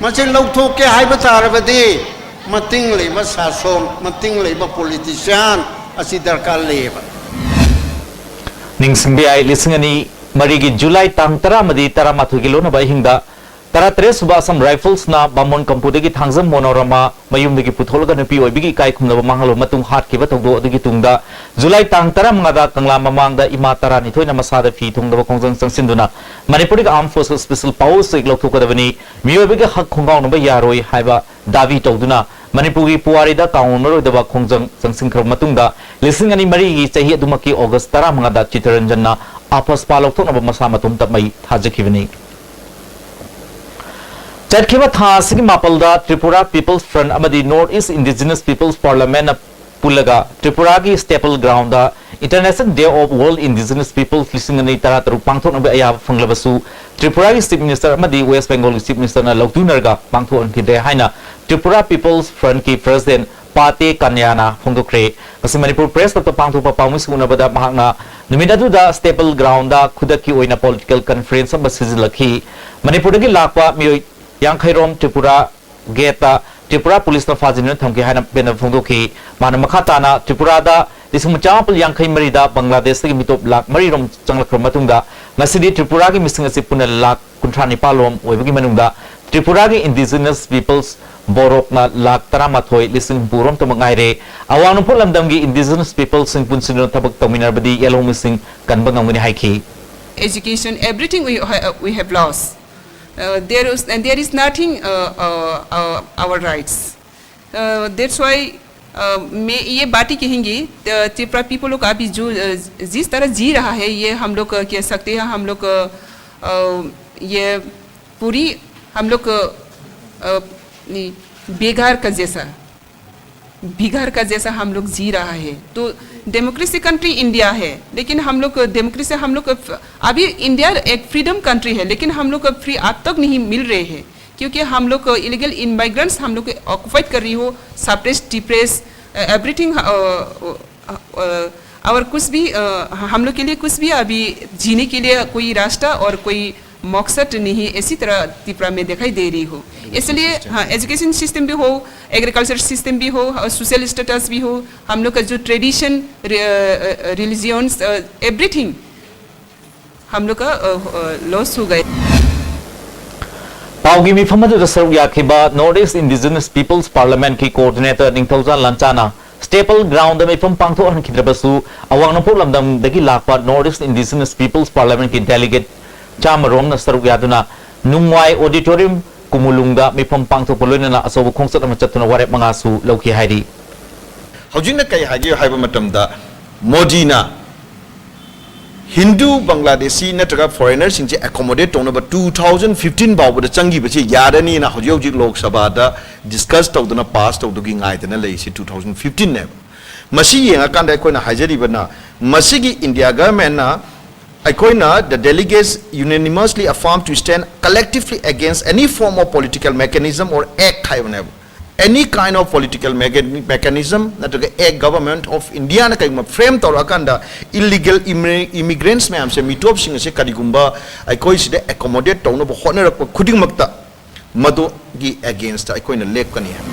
ꯃꯁꯤ ꯂꯧꯊꯣꯛꯀꯦ ꯍꯥꯏꯕ ꯇꯥꯔꯕꯗꯤ ꯃꯇꯤꯡ ꯂꯩꯕ ꯁꯥꯁꯣꯟ, ꯃꯇꯤꯡ ꯂꯩꯕ politician ꯑꯁꯤ ꯗꯔꯀꯥꯔ ꯂꯩꯌꯦꯕ꯫ ꯅꯤꯡꯁꯤꯡꯕ ꯌꯥꯏ, ꯂꯤꯁꯤꯡ ꯑꯅꯤ ꯃꯔꯤꯒꯤ July ꯇꯥꯡ ꯇꯔꯥ ꯑꯃꯗꯤ ꯇꯔꯥꯃꯥꯊꯣꯏꯒꯤ ꯂꯣꯟꯅꯕ ꯑꯍꯤꯡꯗ ꯇꯔꯥꯇꯔꯦꯠ ꯁꯨꯕ Assam Rifles ꯅ ꯕꯥꯃꯣꯟ ꯀꯝꯄꯨꯗꯒꯤ ꯊꯥꯡꯖꯝ ꯃꯣꯅꯣꯔꯃꯥ ꯃꯌꯨꯝꯗꯒꯤ ꯄꯨꯊꯣꯛꯂꯒ ꯅꯨꯄꯤ ꯑꯣꯏꯕꯤꯒꯤ ꯏꯀꯥꯏ ꯈꯨꯝꯅꯕ ꯃꯥꯡꯍꯜꯂꯕ ꯃꯇꯨꯡ ꯍꯥꯠꯈꯤꯕ ꯊꯧꯗꯣꯛ ꯑꯗꯨꯒꯤ ꯇꯨꯡꯗ July ꯇꯥꯡ ꯇꯔꯥꯃꯉꯥꯗ ꯀꯪꯂꯥ ꯃꯃꯥꯡꯗ ꯏꯃꯥ ꯇꯔꯥꯅꯤꯊꯣꯏꯅ ꯃꯁꯥꯗ ꯐꯤ ꯊꯨꯡꯗꯕ ꯈꯣꯡꯖꯪ ꯆꯪꯁꯤꯟꯗꯨꯅ ꯃꯅꯤꯄꯨꯔꯒꯤ Armed Forces Special Powers Act ꯂꯧꯊꯣꯛꯀꯗꯕꯅꯤ, ꯃꯤꯑꯣꯏꯕꯒꯤ ꯍꯛ ꯈꯣꯡꯒꯥꯎꯅꯕ ꯌꯥꯔꯣꯏ ꯍꯥꯏꯕ ꯗꯥꯕꯤ ꯇꯧꯗꯨꯅ ꯃꯅꯤꯄꯨꯔꯒꯤ ꯄꯨꯋꯥꯔꯤꯗ ꯀꯥꯎꯉꯝꯂꯔꯣꯏꯗꯕ ꯈꯣꯡꯖꯪ ꯆꯪꯁꯤꯟꯈ꯭ꯔꯕ ꯃꯇꯨꯡꯗ ꯂꯤꯁꯤꯡ ꯑꯅꯤ ꯃꯔꯤꯒꯤ ꯆꯍꯤ ꯑꯗꯨꯃꯛꯀꯤ August ꯇꯔꯥꯃꯉꯥꯗ ꯆꯤꯇꯔꯟꯖꯟꯅ ꯑꯐꯁꯄꯥ ꯂꯧꯊꯣꯛꯅꯕ ꯃꯁꯥ ꯃꯇꯣꯝꯇ ꯃꯩ ꯊꯥꯖꯈꯤꯕꯅꯤ꯫ ꯆꯠꯈꯤꯕ ꯊꯥ ꯑꯁꯤꯒꯤ ꯃꯥꯄꯜꯗ Tripura People's Front ꯑꯃꯗꯤ North East Indigenous People's Parliament ꯅ ꯄꯨꯜꯂꯒ ꯇ꯭ꯔꯤꯄꯨꯔꯥꯒꯤ staple ground the International Day of World Indigenous Peoples ꯂꯤꯁꯤꯡ ꯑꯅꯤ ꯇꯔꯥꯇꯔꯨꯛ ꯄꯥꯡꯊꯣꯛꯅꯕ ꯑꯌꯥꯕ ꯐꯪꯂꯕꯁꯨ, ꯇ꯭ꯔꯤꯄꯨꯔꯥꯒꯤ Chief Minister ꯑꯃꯗꯤ West Bengal ꯒꯤ Chief Minister ꯅ ꯂꯧꯇꯨꯅꯔꯒ ꯄꯥꯡꯊꯣꯛꯍꯟꯈꯤꯗ꯭ꯔꯦ ꯍꯥꯏꯅ Tripura People's Front ꯀꯤ President ꯄꯥꯇꯦ ꯀꯟꯌꯥꯅ ꯐꯣꯡꯗꯣꯛꯈ꯭ꯔꯦ꯫ ꯉꯁꯤ ꯃꯅꯤꯄꯨꯔ Press Club ꯇ ꯄꯥꯡꯊꯣꯛꯄ ꯄꯥꯎꯃꯤꯁꯤꯡ ꯎꯅꯕꯗ ꯃꯍꯥꯛꯅ ꯅꯨꯃꯤꯠ ꯑꯗꯨꯗ staple ground ꯗ ꯈꯨꯗꯛꯀꯤ ꯑꯣꯏꯅ political conference ꯑꯃ ꯁꯤꯖꯤꯜꯂꯛꯈꯤ꯫ ꯃꯅꯤꯄꯨꯔꯗꯒꯤ ꯂꯥꯛꯄ ꯃꯤꯑꯣꯏ ꯌꯥꯡꯈꯩꯔꯣꯝ ꯇ꯭ꯔꯤꯄꯨꯔꯥ gate ꯇ ꯇ꯭ꯔꯤꯄꯨꯔꯥ police ꯅ ꯐꯥꯖꯤꯟꯗꯨꯅ ꯊꯝꯈꯤ ꯍꯥꯏꯅ ꯄꯦꯟꯗꯕ ꯐꯣꯡꯗꯣꯛꯈꯤ꯫ ꯃꯥꯅ ꯃꯈꯥ ꯇꯥꯅ ꯇ꯭ꯔꯤꯄꯨꯔꯥꯗ ꯂꯤꯁꯤꯡ ꯃꯆꯥ ꯃꯥꯄꯜ ꯌꯥꯡꯈꯩ ꯃꯔꯤꯗ ꯕꯪꯒ꯭ꯂꯥꯗꯦꯁꯇꯒꯤ ꯃꯤꯇꯣꯞ ꯂꯥꯈ ꯃꯔꯤꯔꯣꯝ ꯆꯪꯂꯛꯈ꯭ꯔꯕ ꯃꯇꯨꯡꯗ, ꯉꯁꯤꯗꯤ ꯇ꯭ꯔꯤꯄꯨꯔꯥꯒꯤ ꯃꯤꯁꯤꯡ ꯑꯁꯤ ꯄꯨꯟꯅ ꯂꯥꯈ ꯀꯨꯟꯊ꯭ꯔꯥ ꯅꯤꯄꯥꯜ ꯔꯣꯝ ꯑꯣꯏꯕꯒꯤ ꯃꯅꯨꯡꯗ, ꯇ꯭ꯔꯤꯄꯨꯔꯥꯒꯤ Indigenous Peoples ꯕꯣꯔꯣꯛꯅ ꯂꯥꯈ ꯇꯔꯥꯃꯥꯊꯣꯏ ꯂꯤꯁꯤꯡ ꯍꯨꯝꯐꯨ ꯔꯣꯝꯇꯃꯛ ꯉꯥꯏꯔꯦ꯫ ꯑꯋꯥꯡ ꯅꯣꯡꯄꯣꯛ ꯂꯝꯗꯝꯒꯤ Indigenous Peoples ꯁꯤꯡ ꯄꯨꯟꯁꯤꯟꯗꯨꯅ ꯊꯕꯛ ꯇꯧꯃꯤꯟꯅꯔꯕꯗꯤ ꯌꯦꯜꯍꯧ ꯃꯤꯁꯤꯡ ꯀꯟꯕ ꯉꯝꯒꯅꯤ ꯍꯥꯏꯈꯤ꯫ Education, everything we ha-, we have lost. Uh, there is, and there is nothing, uh, uh, uh, our rights. Uh, that's why, uh, मैं ये बात ही कहूँगी, uh, त्रिपुरा पीपल लोग अभी जो, uh, जिस तरह जी रहा है, ये हम लोग, uh, कह सकते हैं, हम लोग, uh, uh, ये पूरी हम लोग, uh, uh, नहीं, बेघर का जैसा, बेघर का जैसा हम लोग जी रहा है। तो डेमोक्रेसी कंट्री इंडिया है, लेकिन हम लोग डेमोक्रेसी, हम लोग अभी इंडिया एक फ्रीडम कंट्री है, लेकिन हम लोग फ्री अब तक नहीं मिल रहे हैं, क्योंकि हम लोग इलीगल इमिग्रेंट्स हम लोग ऑक्यूपाइड कर रही हो, सप्रेस, डिप्रेस, एवरीथिंग। और कुछ भी, अ, हम लोग के लिए कुछ भी अभी जीने के लिए कोई रास्ता और कोई मकसद नहीं, इसी तरह त्रिपुरा में दिखाई दे रही हो। इसलिए, हाँ, एजुकेशन सिस्टम भी हो, एग्रीकल्चर सिस्टम भी हो, और सोशल स्टेटस भी हो, हम लोग का जो ट्रेडिशन, रिलीजियंस, एवरीथिंग हम लोग का, अ, अ, लॉस हो गए। ꯄꯥꯎꯒꯤ ꯃꯤꯐꯝ ꯑꯗꯨꯗ ꯁꯔꯨꯛ ꯌꯥꯈꯤꯕ North East Indigenous Peoples Parliament ꯀꯤ coordinator ꯅꯤꯡꯊꯧꯖꯥ ꯂꯥꯟꯆꯥꯅ staple ground ꯗ ꯃꯤꯐꯝ ꯄꯥꯡꯊꯣꯛꯍꯟꯈꯤꯗ꯭ꯔꯕꯁꯨ, ꯑꯋꯥꯡ ꯅꯣꯡꯄꯣꯛ ꯂꯝꯗꯝꯗꯒꯤ ꯂꯥꯛꯄ North East Indigenous Peoples Parliament ꯀꯤ delegate ꯆꯥꯝꯃ ꯔꯣꯝꯅ ꯁꯔꯨꯛ ꯌꯥꯗꯨꯅ ꯅꯨꯡꯋꯥꯏ auditorium ꯀꯨꯃꯨꯂꯨꯡꯗ ꯃꯤꯐꯝ ꯄꯥꯡꯊꯣꯛꯄ ꯂꯣꯏꯅꯅ ꯑꯆꯧꯕ ꯈꯣꯡꯆꯠ ꯑꯃ ꯆꯠꯇꯨꯅ ꯋꯥꯔꯦꯞ ꯃꯉꯥꯁꯨ ꯂꯧꯈꯤ ꯍꯥꯏꯔꯤ꯫ ꯍꯧꯖꯤꯛꯅ ꯀꯩ ꯍꯥꯏꯒꯦ ꯍꯥꯏꯕ ꯃꯇꯝꯗ, ꯃꯣꯗꯤꯅ ꯍꯤꯟꯗꯨ, ꯕꯪꯒ꯭ꯂꯥꯗꯦꯁꯤ ꯅꯠꯇ꯭ꯔꯒ ꯐꯣꯔꯦꯅꯔꯁꯤꯡꯁꯦ ꯑꯦꯀꯣꯃꯣꯗꯦꯠ ꯇꯧꯅꯕ two thousand fifteen ꯐꯥꯎꯕꯗ ꯆꯪꯈꯤꯕꯁꯦ ꯌꯥꯔꯅꯤꯅ ꯍꯧꯖꯤꯛ ꯍꯧꯖꯤꯛ ꯂꯣꯛ ꯁꯚꯥꯗ ꯗꯤꯁꯀꯁ ꯇꯧꯗꯨꯅ ꯄꯥꯁ ꯇꯧꯗꯨꯒꯤ ꯉꯥꯏꯗꯅ ꯂꯩꯔꯤꯁꯦ two thousand fifteen ꯅꯦꯕ꯫ ꯃꯁꯤ ꯌꯦꯡꯉꯀꯥꯟꯗ ꯑꯩꯈꯣꯏꯅ ꯍꯥꯏꯖꯔꯤꯕꯅ, ꯃꯁꯤꯒꯤ ꯏꯟꯗꯤꯌꯥ ꯒꯚꯔꯟꯃꯦꯟꯅ ꯑꯩꯈꯣꯏꯅ the delegates unanimously affirm to stand collectively against any form of political mechanism or act ꯍꯥꯏꯕꯅꯦꯕ꯫ Any kind of political mecha-, mechanism ꯅꯠꯇ꯭ꯔꯒ act Government of Indiaꯅ ꯀꯩꯒꯨꯝꯕ ꯐ꯭ꯔꯦꯝ ꯇꯧꯔꯛꯑꯀꯥꯟꯗ ꯏꯂꯤꯒꯦꯜ ꯏꯃꯤ-, ꯏꯃꯤꯒ꯭ꯔꯦꯟꯠꯁ ꯃꯌꯥꯝꯁꯦ, ꯃꯤꯇꯣꯞꯁꯤꯡ ꯑꯁꯦ ꯀꯔꯤꯒꯨꯝꯕ ꯑꯩꯈꯣꯏ ꯁꯤꯗ ꯑꯦꯀꯣꯃꯣꯗꯦꯠ ꯇꯧꯅꯕ ꯍꯣꯠꯅꯔꯛꯄ ꯈꯨꯗꯤꯡꯃꯛꯇ ꯃꯗꯨꯒꯤ ꯑꯦꯒꯦꯟꯁꯇ ꯑꯩꯈꯣꯏꯅ ꯂꯦꯞꯀꯅꯤ ꯍꯥꯏꯕ꯫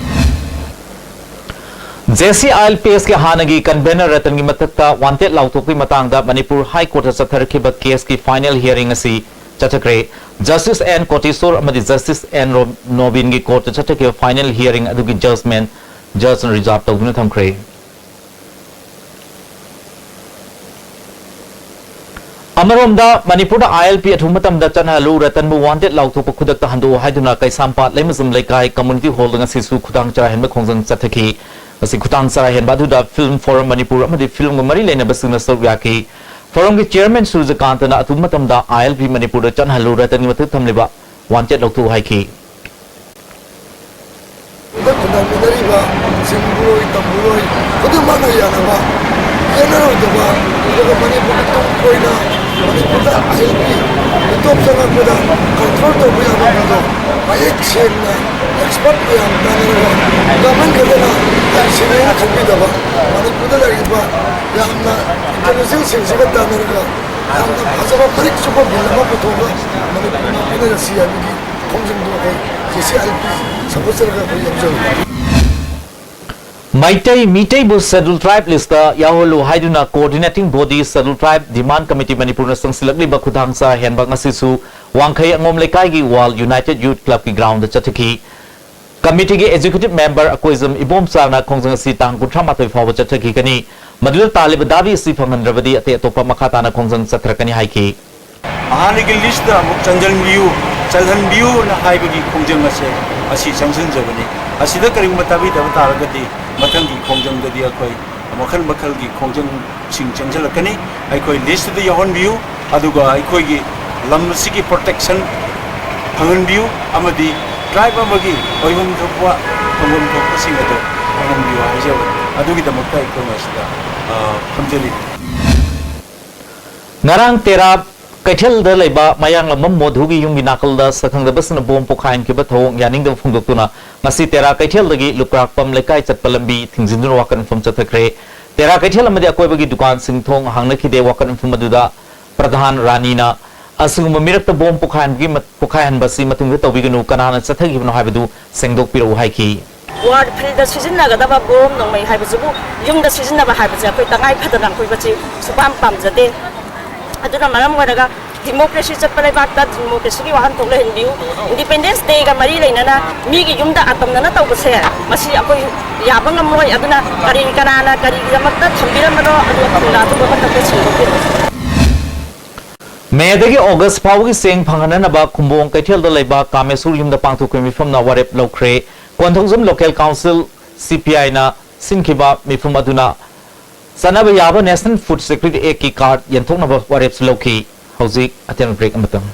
J C I L P ꯑꯦꯁꯀꯤ ꯍꯥꯟꯅꯒꯤ ꯀꯟꯚꯦꯅꯔ ꯔꯇꯟꯒꯤ ꯃꯊꯛꯇ ꯋꯥꯟꯇꯦꯗ ꯂꯥꯎꯊꯣꯛꯄꯒꯤ ꯃꯇꯥꯡꯗ ꯃꯅꯤꯄꯨꯔ ꯍꯥꯏ ꯀꯣꯔꯠꯇ ꯆꯠꯊꯔꯛꯈꯤꯕ ꯀꯦꯁꯀꯤ ꯐꯥꯏꯅꯦꯜ ꯍꯤꯌꯥꯔꯤꯡ ꯑꯁꯤ ꯆꯠꯊꯈ꯭ꯔꯦ꯫ ꯖꯁꯇꯤꯁ ꯑꯦꯟ ꯀꯣꯇꯦꯁꯣꯔ ꯑꯃꯗꯤ ꯖꯁꯇꯤꯁ ꯑꯦꯟ ꯔꯣ-, ꯅꯣꯕꯤꯟꯒꯤ ꯀꯣꯔꯠꯇ ꯆꯠꯊꯈꯤꯕ ꯐꯥꯏꯅꯦꯜ ꯍꯤꯌꯥꯔꯤꯡ ꯑꯗꯨꯒꯤ ꯖꯖꯃꯦꯟ ꯖꯖꯅ ꯔꯤꯖꯥꯔꯚ ꯇꯧꯗꯨꯅ ꯊꯝꯈ꯭ꯔꯦ꯫ ꯑꯃꯔꯣꯝꯗ, ꯃꯅꯤꯄꯨꯔꯗ ꯑꯥꯏ ꯑꯦꯜ ꯄꯤ ꯑꯊꯨꯕ ꯃꯇꯝꯗ ꯆꯠꯅꯍꯜꯂꯨ, ꯔꯇꯟꯕꯨ ꯋꯥꯟꯇꯦꯗ ꯂꯥꯎꯊꯣꯛꯄ ꯈꯨꯗꯛꯇ ꯍꯟꯗꯣꯛꯎ ꯍꯥꯏꯗꯨꯅ ꯀꯩꯁꯥꯝꯄꯥꯠ ꯂꯩꯃꯖꯝ ꯂꯩꯀꯥꯏ ꯀꯝꯃ꯭ꯌꯨꯅꯤꯇꯤ ꯍꯣꯜꯗ ꯉꯁꯤꯁꯨ ꯈꯨꯗꯥꯡ ꯆꯔꯥ ꯍꯦꯟꯕ ꯈꯣꯡꯖꯪ ꯆꯠꯊꯈꯤ꯫ ꯉꯁꯤ ꯈꯨꯗꯥꯡ ꯆꯔꯥ ꯍꯦꯟꯕ ꯑꯗꯨꯗ ꯐꯤꯜꯝ ꯐꯣꯔꯝ ꯃꯅꯤꯄꯨꯔ ꯑꯃꯗꯤ ꯐꯤꯜꯝꯒ ꯃꯔꯤ ꯂꯩꯅꯕꯁꯤꯡꯅ ꯁꯔꯨꯛ ꯌꯥꯈꯤ꯫ ꯐꯣꯔꯝꯒꯤ ꯆꯤꯌꯔꯃꯦꯟ ꯁꯨꯔꯖꯀꯥꯟꯇꯅ ꯑꯊꯨꯕ ꯃꯇꯝꯗ ꯑꯥꯏ ꯑꯦꯜ ꯄꯤ ꯃꯅꯤꯄꯨꯔꯗ ꯆꯠꯍꯜꯂꯨ, ꯔꯇꯟꯒꯤ ꯃꯊꯛ ꯊꯝꯂꯤꯕ ꯋꯥꯟꯇꯦꯗ ꯂꯧꯊꯣꯛꯎ ꯍꯥꯏꯈꯤ꯫ ꯈꯨꯟꯗꯥꯃꯤꯟꯅꯔꯤꯕ ꯆꯤꯡꯕꯨꯔꯣꯏ, ꯇꯝꯕꯨꯔꯣꯏ ꯈꯨꯗꯤꯡꯃꯛꯅ ꯌꯥꯅꯕ, ꯌꯦꯠꯅꯔꯣꯏꯗꯕ, ꯑꯗꯨꯒ ꯃꯅꯤꯄꯨꯔꯒꯤ ꯇꯨꯡ ꯀꯣꯏꯅ ꯃꯅꯤꯄꯨꯔꯗ ꯑꯍꯩꯕꯤ ꯃꯤꯇꯣꯞ ꯆꯪꯉꯛꯄꯗ ꯀꯟꯇ꯭ꯔꯣꯜ ꯇꯧꯕ ꯌꯥꯕ ꯃꯤꯗꯣ ꯃꯌꯦꯛ ꯁꯦꯡꯅ ꯑꯦꯛꯁꯄꯔꯠ ꯃꯌꯥꯝ ꯇꯥꯟꯅꯔꯒ ꯒꯃꯦꯟ ꯈꯛꯇꯅ ꯍꯩꯁꯤꯡꯉꯦꯅ ꯈꯟꯕꯤꯗꯕ, ꯃꯅꯤꯄꯨꯔꯗ ꯂꯩꯔꯤꯕ ꯌꯥꯝꯅ ꯏꯟꯇꯦꯂꯤꯖꯦꯟꯁꯁꯤꯡꯁꯤꯒ ꯇꯥꯟꯅꯔꯒ ꯌꯥꯝꯅ ꯐꯖꯕ ꯃꯔꯤꯛ ꯆꯨꯝꯕ ꯕꯤꯜ ꯑꯃ ꯄꯨꯊꯣꯛꯑꯒ ꯃꯅꯤꯄꯨꯔ ꯃꯥꯏ ꯄꯤꯅꯔꯁꯤ ꯍꯥꯏꯕꯒꯤ ꯈꯣꯡꯖꯪꯗꯣ ꯑꯩꯈꯣꯏ J C I L P support ꯇꯧꯔꯒ ꯑꯩꯈꯣꯏ ꯌꯥꯎꯖꯕꯅꯤ꯫ ꯃꯩꯇꯩ ꯃꯤꯇꯩꯕꯨ ꯁꯦꯗ꯭ꯌꯨꯜ ꯇ꯭ꯔꯥꯏꯕ ꯂꯤꯁꯇ ꯌꯥꯎꯍꯜꯂꯨ ꯍꯥꯏꯗꯨꯅ ꯀꯣꯑꯣꯔꯗꯤꯅꯦꯇꯤꯡ ꯕꯣꯗꯤ ꯁꯦꯗ꯭ꯌꯨꯜ ꯇ꯭ꯔꯥꯏꯕ ꯗꯤꯃꯥꯟꯗ ꯀꯃꯤꯇꯤ ꯃꯅꯤꯄꯨꯔꯅ ꯆꯪꯁꯤꯜꯂꯛꯂꯤꯕ ꯈꯨꯊꯥꯡ ꯆꯔꯥ ꯍꯦꯟꯕ ꯉꯁꯤꯁꯨ ꯋꯥꯡꯈꯩ ꯑꯉꯣꯝ ꯂꯩꯀꯥꯏꯒꯤ ꯋꯥꯜ ꯌꯨꯅꯥꯏꯇꯦꯗ ꯌꯨꯊ ꯀ꯭ꯂꯕꯀꯤ ꯒ꯭ꯔꯥꯎꯟꯗ ꯆꯠꯊꯈꯤ꯫ ꯀꯃꯤꯇꯤꯒꯤ ꯑꯦꯛꯖꯤꯀ꯭ꯌꯨꯇꯤꯚ ꯃꯦꯝꯕꯔ ꯑꯀꯣꯏꯖꯝ ꯏꯕꯣꯝꯆꯥꯅ ꯈꯣꯡꯖꯪ ꯑꯁꯤ ꯇꯥꯡ ꯀꯨꯟꯊ꯭ꯔꯥ ꯃꯥꯊꯣꯏ ꯐꯥꯎꯕ ꯆꯠꯊꯈꯤꯒꯅꯤ꯫ ꯃꯗꯨꯗ ꯇꯥꯜꯂꯤꯕ ꯗꯥꯕꯤ ꯑꯁꯤ ꯐꯪꯍꯟꯗ꯭ꯔꯕꯗꯤ ꯑꯇꯩ ꯑꯇꯣꯞꯄ ꯃꯈꯥ ꯇꯥꯅ ꯈꯣꯡꯖꯪ ꯆꯠꯊꯔꯛꯀꯅꯤ ꯍꯥꯏꯈꯤ꯫ ꯍꯥꯟꯅꯒꯤ ꯂꯤꯁꯇ ꯑꯃꯨꯛ ꯆꯟꯁꯤꯟꯕꯤꯌꯨ, ꯆꯜꯍꯟꯕꯤꯌꯨꯅ ꯍꯥꯏꯕꯒꯤ ꯈꯣꯡꯖꯪ ꯑꯁꯦ ꯑꯁꯤ ꯆꯪꯁꯤꯟꯖꯕꯅꯤ꯫ ꯑꯁꯤꯗ ꯀꯔꯤꯒꯨꯝꯕ ꯇꯥꯕꯤꯗꯕ ꯇꯥꯔꯒꯗꯤ ꯃꯊꯪꯒꯤ ꯈꯣꯡꯖꯪꯗꯗꯤ ꯑꯩꯈꯣꯏ ꯃꯈꯜ ꯃꯈꯜꯒꯤ ꯈꯣꯡꯖꯪꯁꯤꯡ ꯆꯪꯁꯤꯜꯂꯛꯀꯅꯤ꯫ ꯑꯩꯈꯣꯏ ꯂꯤꯁꯇꯨꯗ ꯌꯥꯎꯍꯟꯕꯤꯌꯨ, ꯑꯗꯨꯒ ꯑꯩꯈꯣꯏꯒꯤ ꯂꯝ ꯑꯁꯤꯒꯤ ꯄ꯭ꯔꯣꯇꯦꯛꯁꯟ ꯐꯪꯍꯟꯕꯤꯌꯨ ꯑꯃꯗꯤ ꯇ꯭ꯔꯥꯏꯕ ꯑꯃꯒꯤ ꯑꯣꯏꯐꯝ ꯊꯣꯛꯄ ꯐꯪꯐꯝ ꯊꯣꯛꯄꯁꯤꯡ ꯑꯗꯨ ꯐꯪꯍꯟꯕꯤꯌꯨ ꯍꯥꯏꯖꯕꯅꯤ꯫ ꯑꯗꯨꯒꯤꯗꯃꯛꯇ ꯑꯩꯈꯣꯏ ꯃꯁꯤꯗ, ꯑ, ꯐꯝꯖꯔꯤꯕꯅꯤ꯫ ꯉꯔꯥꯡ ꯇꯦꯔꯥ ꯀꯩꯊꯦꯜꯗ ꯂꯩꯕ ꯃꯌꯥꯡꯂꯝꯕꯝ ꯃꯣꯙꯨꯒꯤ ꯌꯨꯝꯒꯤ ꯅꯥꯀꯜꯗ ꯁꯛꯈꯪꯗꯕꯁꯤꯡꯅ ꯕꯣꯝ ꯄꯣꯈꯥꯏꯍꯟꯈꯤꯕ ꯊꯧꯑꯣꯡ ꯌꯥꯅꯤꯡꯗꯕ ꯐꯣꯡꯗꯣꯛꯇꯨꯅ ꯉꯁꯤ ꯇꯦꯔꯥ ꯀꯩꯊꯦꯜꯗꯒꯤ ꯂꯨꯀ꯭ꯔꯥꯛꯄꯝ ꯂꯩꯀꯥꯏ ꯆꯠꯄ ꯂꯝꯕꯤ ꯊꯤꯡꯖꯤꯟꯗꯨꯅ ꯋꯥꯀꯠ ꯃꯤꯐꯝ ꯆꯠꯊꯈ꯭ꯔꯦ꯫ ꯇꯦꯔꯥ ꯀꯩꯊꯦꯜ ꯑꯃꯗꯤ ꯑꯀꯣꯏꯕꯒꯤ ꯗꯨꯀꯥꯟꯁꯤꯡ ꯊꯣꯡ ꯍꯥꯡꯅꯈꯤꯗꯦ꯫ ꯋꯥꯀꯠ ꯃꯤꯐꯝ ꯑꯗꯨꯗ ꯄ꯭ꯔꯙꯥꯟ ꯔꯥꯅꯤꯅ ꯑꯁꯤꯒꯨꯝꯕ ꯃꯤꯔꯛꯇ ꯕꯣꯝ ꯄꯣꯈꯥꯏꯍꯟꯕꯒꯤ ꯃ-, ꯄꯣꯈꯥꯏꯍꯟꯕꯁꯤ ꯃꯇꯨꯡꯗ ꯇꯧꯕꯤꯒꯅꯨ, ꯀꯅꯥꯅ ꯆꯠꯊꯈꯤꯕꯅꯣ ꯍꯥꯏꯕꯗꯨ ꯁꯦꯡꯗꯣꯛꯄꯤꯔꯛꯎ ꯍꯥꯏꯈꯤ꯫ ꯋꯥꯔ ꯐꯤꯜꯗ ꯁꯤꯖꯤꯟꯅꯒꯗꯕ ꯕꯣꯝ ꯅꯣꯡꯃꯩ ꯍꯥꯏꯕꯁꯤꯕꯨ ꯌꯨꯝꯗ ꯁꯤꯖꯤꯟꯅꯕ ꯍꯥꯏꯕꯁꯦ ꯑꯩꯈꯣꯏ ꯇꯉꯥꯏ ꯐꯗꯅ ꯑꯩꯈꯣꯏ ꯃꯁꯤ ꯁꯨꯄꯥꯝ ꯄꯥꯝꯖꯗꯦ꯫ ꯑꯗꯨꯅ ꯃꯔꯝ ꯑꯣꯏꯔꯒ ꯗꯤꯃꯣꯀ꯭ꯔꯦꯁꯤ ꯆꯠꯄ ꯂꯩꯕꯥꯛꯇ ꯗꯤꯃꯣꯀ꯭ꯔꯦꯁꯤꯒꯤ ꯋꯥꯍꯟꯊꯣꯛ ꯂꯩꯍꯟꯕꯤꯌꯨ꯫ ꯏꯟꯗꯤꯄꯦꯟꯗꯦꯟꯁ ꯗꯦꯒ ꯃꯔꯤ ꯂꯩꯅꯅ ꯃꯤꯒꯤ ꯌꯨꯝꯗ ꯑꯇꯝꯅꯅ ꯇꯧꯕꯁꯦ ꯃꯁꯤ ꯑꯩꯈꯣꯏ ꯌꯥꯕ ꯉꯝꯂꯣꯏ꯫ ꯑꯗꯨꯅ ꯀꯔꯤ ꯀꯅꯥꯅ ꯀꯔꯤꯒꯤꯗꯃꯛꯇ ꯊꯝꯕꯤꯔꯝꯕꯅꯣ ꯑꯗꯨ ꯊꯨꯡꯅ ꯑꯊꯨꯕ ꯃꯇꯝꯗ ꯁꯦꯡꯗꯣꯛꯄꯤꯔꯛꯎ꯫ ꯃꯦꯗꯒꯤ ꯑꯣꯒꯁ ꯐꯥꯎꯕꯒꯤ ꯆꯦꯡ ꯐꯪꯍꯟꯅꯅꯕ ꯈꯨꯝꯕꯣꯡ ꯀꯩꯊꯦꯜꯗ ꯂꯩꯕ ꯀꯥꯃꯦꯁꯣꯔ ꯌꯨꯝꯗ ꯄꯥꯡꯊꯣꯛꯄꯒꯤ ꯃꯤꯐꯝꯅ ꯋꯥꯔꯦꯞ ꯂꯧꯈ꯭ꯔꯦ꯫ ꯀꯣꯟꯊꯧꯖꯝ ꯂꯣꯀꯦꯜ ꯀꯥꯎꯟꯁꯤꯜ, ꯁꯤ ꯄꯤ ꯑꯥꯏꯅ ꯁꯤꯟꯈꯤꯕ ꯃꯤꯐꯝ ꯑꯗꯨꯅ ꯆꯠꯅꯕ ꯌꯥꯕ National Food Security Actꯀꯤ ꯀꯥꯔꯗ ꯌꯦꯟꯊꯣꯛꯅꯕ ꯋꯥꯔꯦꯞꯁꯨ ꯂꯧꯈꯤ꯫ ꯍꯧꯖꯤꯛ ꯑꯇꯦꯟꯕ ꯕ꯭ꯔꯦꯛ ꯑꯃꯇꯪ꯫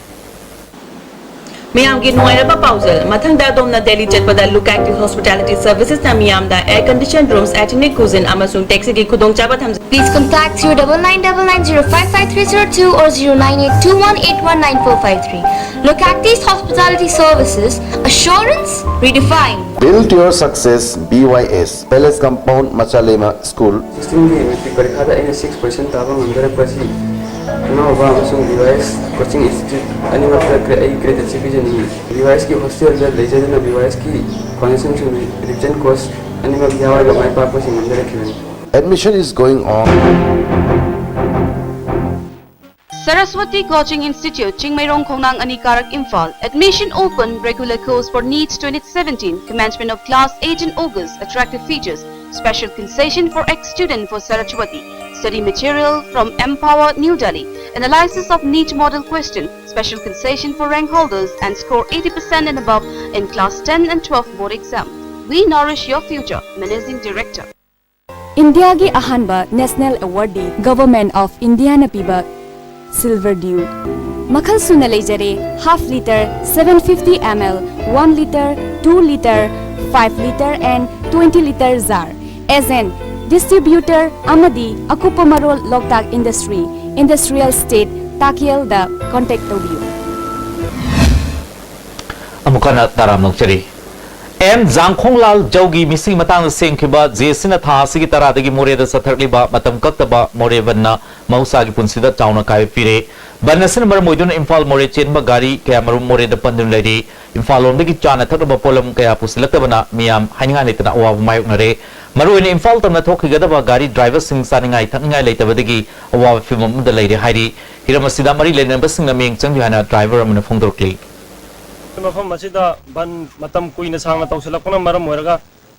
ꯃꯌꯥꯝꯒꯤ ꯅꯨꯡꯉꯥꯏꯔꯕ ꯄꯥꯎꯖꯦꯜ꯫ ꯃꯊꯪꯗ ꯑꯗꯣꯝꯅ ꯗꯦꯜꯂꯤ ꯆꯠꯄꯗ Look Active Hospitality Servicesꯅ ꯃꯤꯌꯥꯝꯗ air conditioned rooms, ethnic cuisine ꯑꯃꯁꯨꯡ taxiꯒꯤ ꯈꯨꯗꯣꯡꯆꯥꯕ ꯊꯝꯖꯩ꯫ Please contact zero double nine double nine zero five five three zero two or zero nine eight two one eight one nine four five three. Look Active Hospitality Services, assurance redefined. Build your success, B Y S, Palace Compound, Machalema School. ꯁꯤꯛꯁꯇꯤꯟꯒꯤ matric ꯄꯔꯤꯈꯥꯗ ꯑꯩꯅ six percent ꯇꯥꯕ ꯉꯝꯖꯔꯛꯄ ꯑꯁꯤ ꯏꯃꯥ ꯕꯕꯥ ꯑꯃꯁꯨꯡ B Y S coaching institute ꯑꯅꯤꯃꯛꯇ ꯑꯩ ꯒ꯭ꯔꯦꯇꯤꯇ꯭ꯌꯨꯠ ꯄꯤꯖꯅꯤꯡꯏ꯫ ꯕꯤ ꯋꯥꯏ ꯑꯦꯁꯀꯤ ꯍꯣꯁꯇꯦꯜꯗ ꯂꯩꯖꯗꯨꯅ ꯕꯤ ꯋꯥꯏ ꯑꯦꯁꯀꯤ ꯐꯥꯎꯟꯗꯦꯁꯟꯁꯤꯡ ꯔꯤꯚꯤꯖꯟ ꯀꯣꯔꯁ ꯑꯅꯤꯃꯛ ꯌꯥꯎꯔꯒ ꯃꯥꯏ ꯄꯥꯛꯄꯁꯤꯡ ꯉꯝꯖꯔꯛꯈꯤꯕꯅꯤ꯫ Admission is going on. Saraswati Coaching Institute, Chingmeirong Khongnang Ani Karak, Imphal. Admission open, regular course for NEET twenty seventeen, commencement of class eight in August, attractive features, special concession for ex-student for Saraswati, study material from Empower New Delhi, analysis of NEET model question, special concession for rank holders and score eighty percent and above in class ten and twelve board exam. We nourish your future, Managing Director. ꯏꯟꯗꯤꯌꯥꯒꯤ ꯑꯍꯥꯟꯕ national ꯑꯦꯋꯥꯔꯗꯤ government of ꯏꯟꯗꯤꯌꯥꯅ ꯄꯤꯕ silver Diu ꯃꯈꯜ ꯁꯨꯅ ꯂꯩꯖꯔꯦ, half litre, seven fifty ml, one litre, two litre, five litre and twenty litre jar꯫ Agent, distributor ꯑꯃꯗꯤ ꯑꯀꯨꯞꯄ ꯃꯔꯣꯜ ꯂꯣꯛꯇꯥꯛ industry, industrial state, ꯇꯥꯀꯦꯜꯗ contact ꯇꯧꯕꯤꯌꯨ꯫ ꯑꯃꯨꯛ ꯍꯟꯅ ꯇꯔꯥꯝ ꯑꯣꯛꯆꯔꯤ꯫ ꯑꯦꯝ ꯖꯥꯡꯈꯣꯡꯂꯥꯜ ꯖꯧꯒꯤ ꯃꯤꯁꯤꯡꯒꯤ ꯃꯇꯥꯡꯗ ꯁꯦꯝꯈꯤꯕ ꯖꯦ ꯑꯦꯁ ꯁꯤꯅ ꯊꯥ ꯑꯁꯤꯒꯤ ꯇꯔꯥꯗꯒꯤ ꯃꯣꯔꯦꯗ ꯆꯠꯊꯔꯛꯂꯤꯕ ꯃꯇꯝ ꯀꯛꯇꯕ ꯃꯣꯔꯦ ꯕꯟꯅ ꯃꯍꯧꯁꯥꯒꯤ ꯄꯨꯟꯁꯤꯗ ꯆꯥꯎꯅ ꯑꯀꯥꯏꯕ ꯄꯤꯔꯦ꯫ ꯕꯟ ꯑꯁꯤꯅ ꯃꯔꯝ ꯑꯣꯏꯗꯨꯅ ꯏꯝꯐꯥꯜ ꯃꯣꯔꯦ ꯆꯦꯟꯕ ꯒꯥꯔꯤ ꯀꯌꯥꯃꯔꯨꯝ ꯃꯣꯔꯦꯗ ꯄꯟꯗꯨꯅ ꯂꯩꯔꯤ꯫ ꯏꯝꯐꯥꯜ ꯂꯣꯝꯗꯒꯤ ꯆꯥꯅ ꯊꯛꯅꯕ ꯄꯣꯠꯂꯝ ꯀꯌꯥ ꯄꯨꯁꯤꯜꯂꯛꯇꯕꯅ ꯃꯤꯌꯥꯝ ꯍꯥꯏꯅꯤꯡꯉꯥꯏ ꯂꯩꯇꯅ ꯑꯋꯥꯕ ꯃꯥꯌꯣꯛꯅꯔꯦ꯫ ꯃꯔꯨꯑꯣꯏꯅ ꯏꯝꯐꯥꯜ ꯇꯝꯅ ꯊꯣꯛꯈꯤꯒꯗꯕ ꯒꯥꯔꯤ ꯗ꯭ꯔꯥꯏꯚꯔꯁꯤꯡ ꯆꯥꯅꯤꯡꯉꯥꯏ ꯊꯛꯅꯤꯡꯉꯥꯏ ꯂꯩꯇꯕꯗꯒꯤ ꯑꯋꯥꯕ ꯐꯤꯚꯝ ꯑꯃꯗ ꯂꯩꯔꯦ ꯍꯥꯏꯔꯤ꯫ ꯍꯤꯔꯝ ꯑꯁꯤꯗ ꯃꯔꯤ ꯂꯩꯅꯕꯁꯤꯡꯅ ꯃꯤꯠꯌꯦꯡ ꯆꯪꯕꯤꯌꯨ ꯍꯥꯏꯅ ꯗ꯭ꯔꯥꯏꯚꯔ ꯑꯃꯅ ꯐꯣꯡꯗꯣꯔꯛꯂꯤ꯫ ꯃꯐꯝ ꯑꯁꯤꯗ ꯕꯟ ꯃꯇꯝ ꯀꯨꯏꯅ ꯁꯥꯡꯅ ꯇꯧꯁꯤꯜꯂꯛꯄꯅ ꯃꯔꯝ ꯑꯣꯏꯔꯒ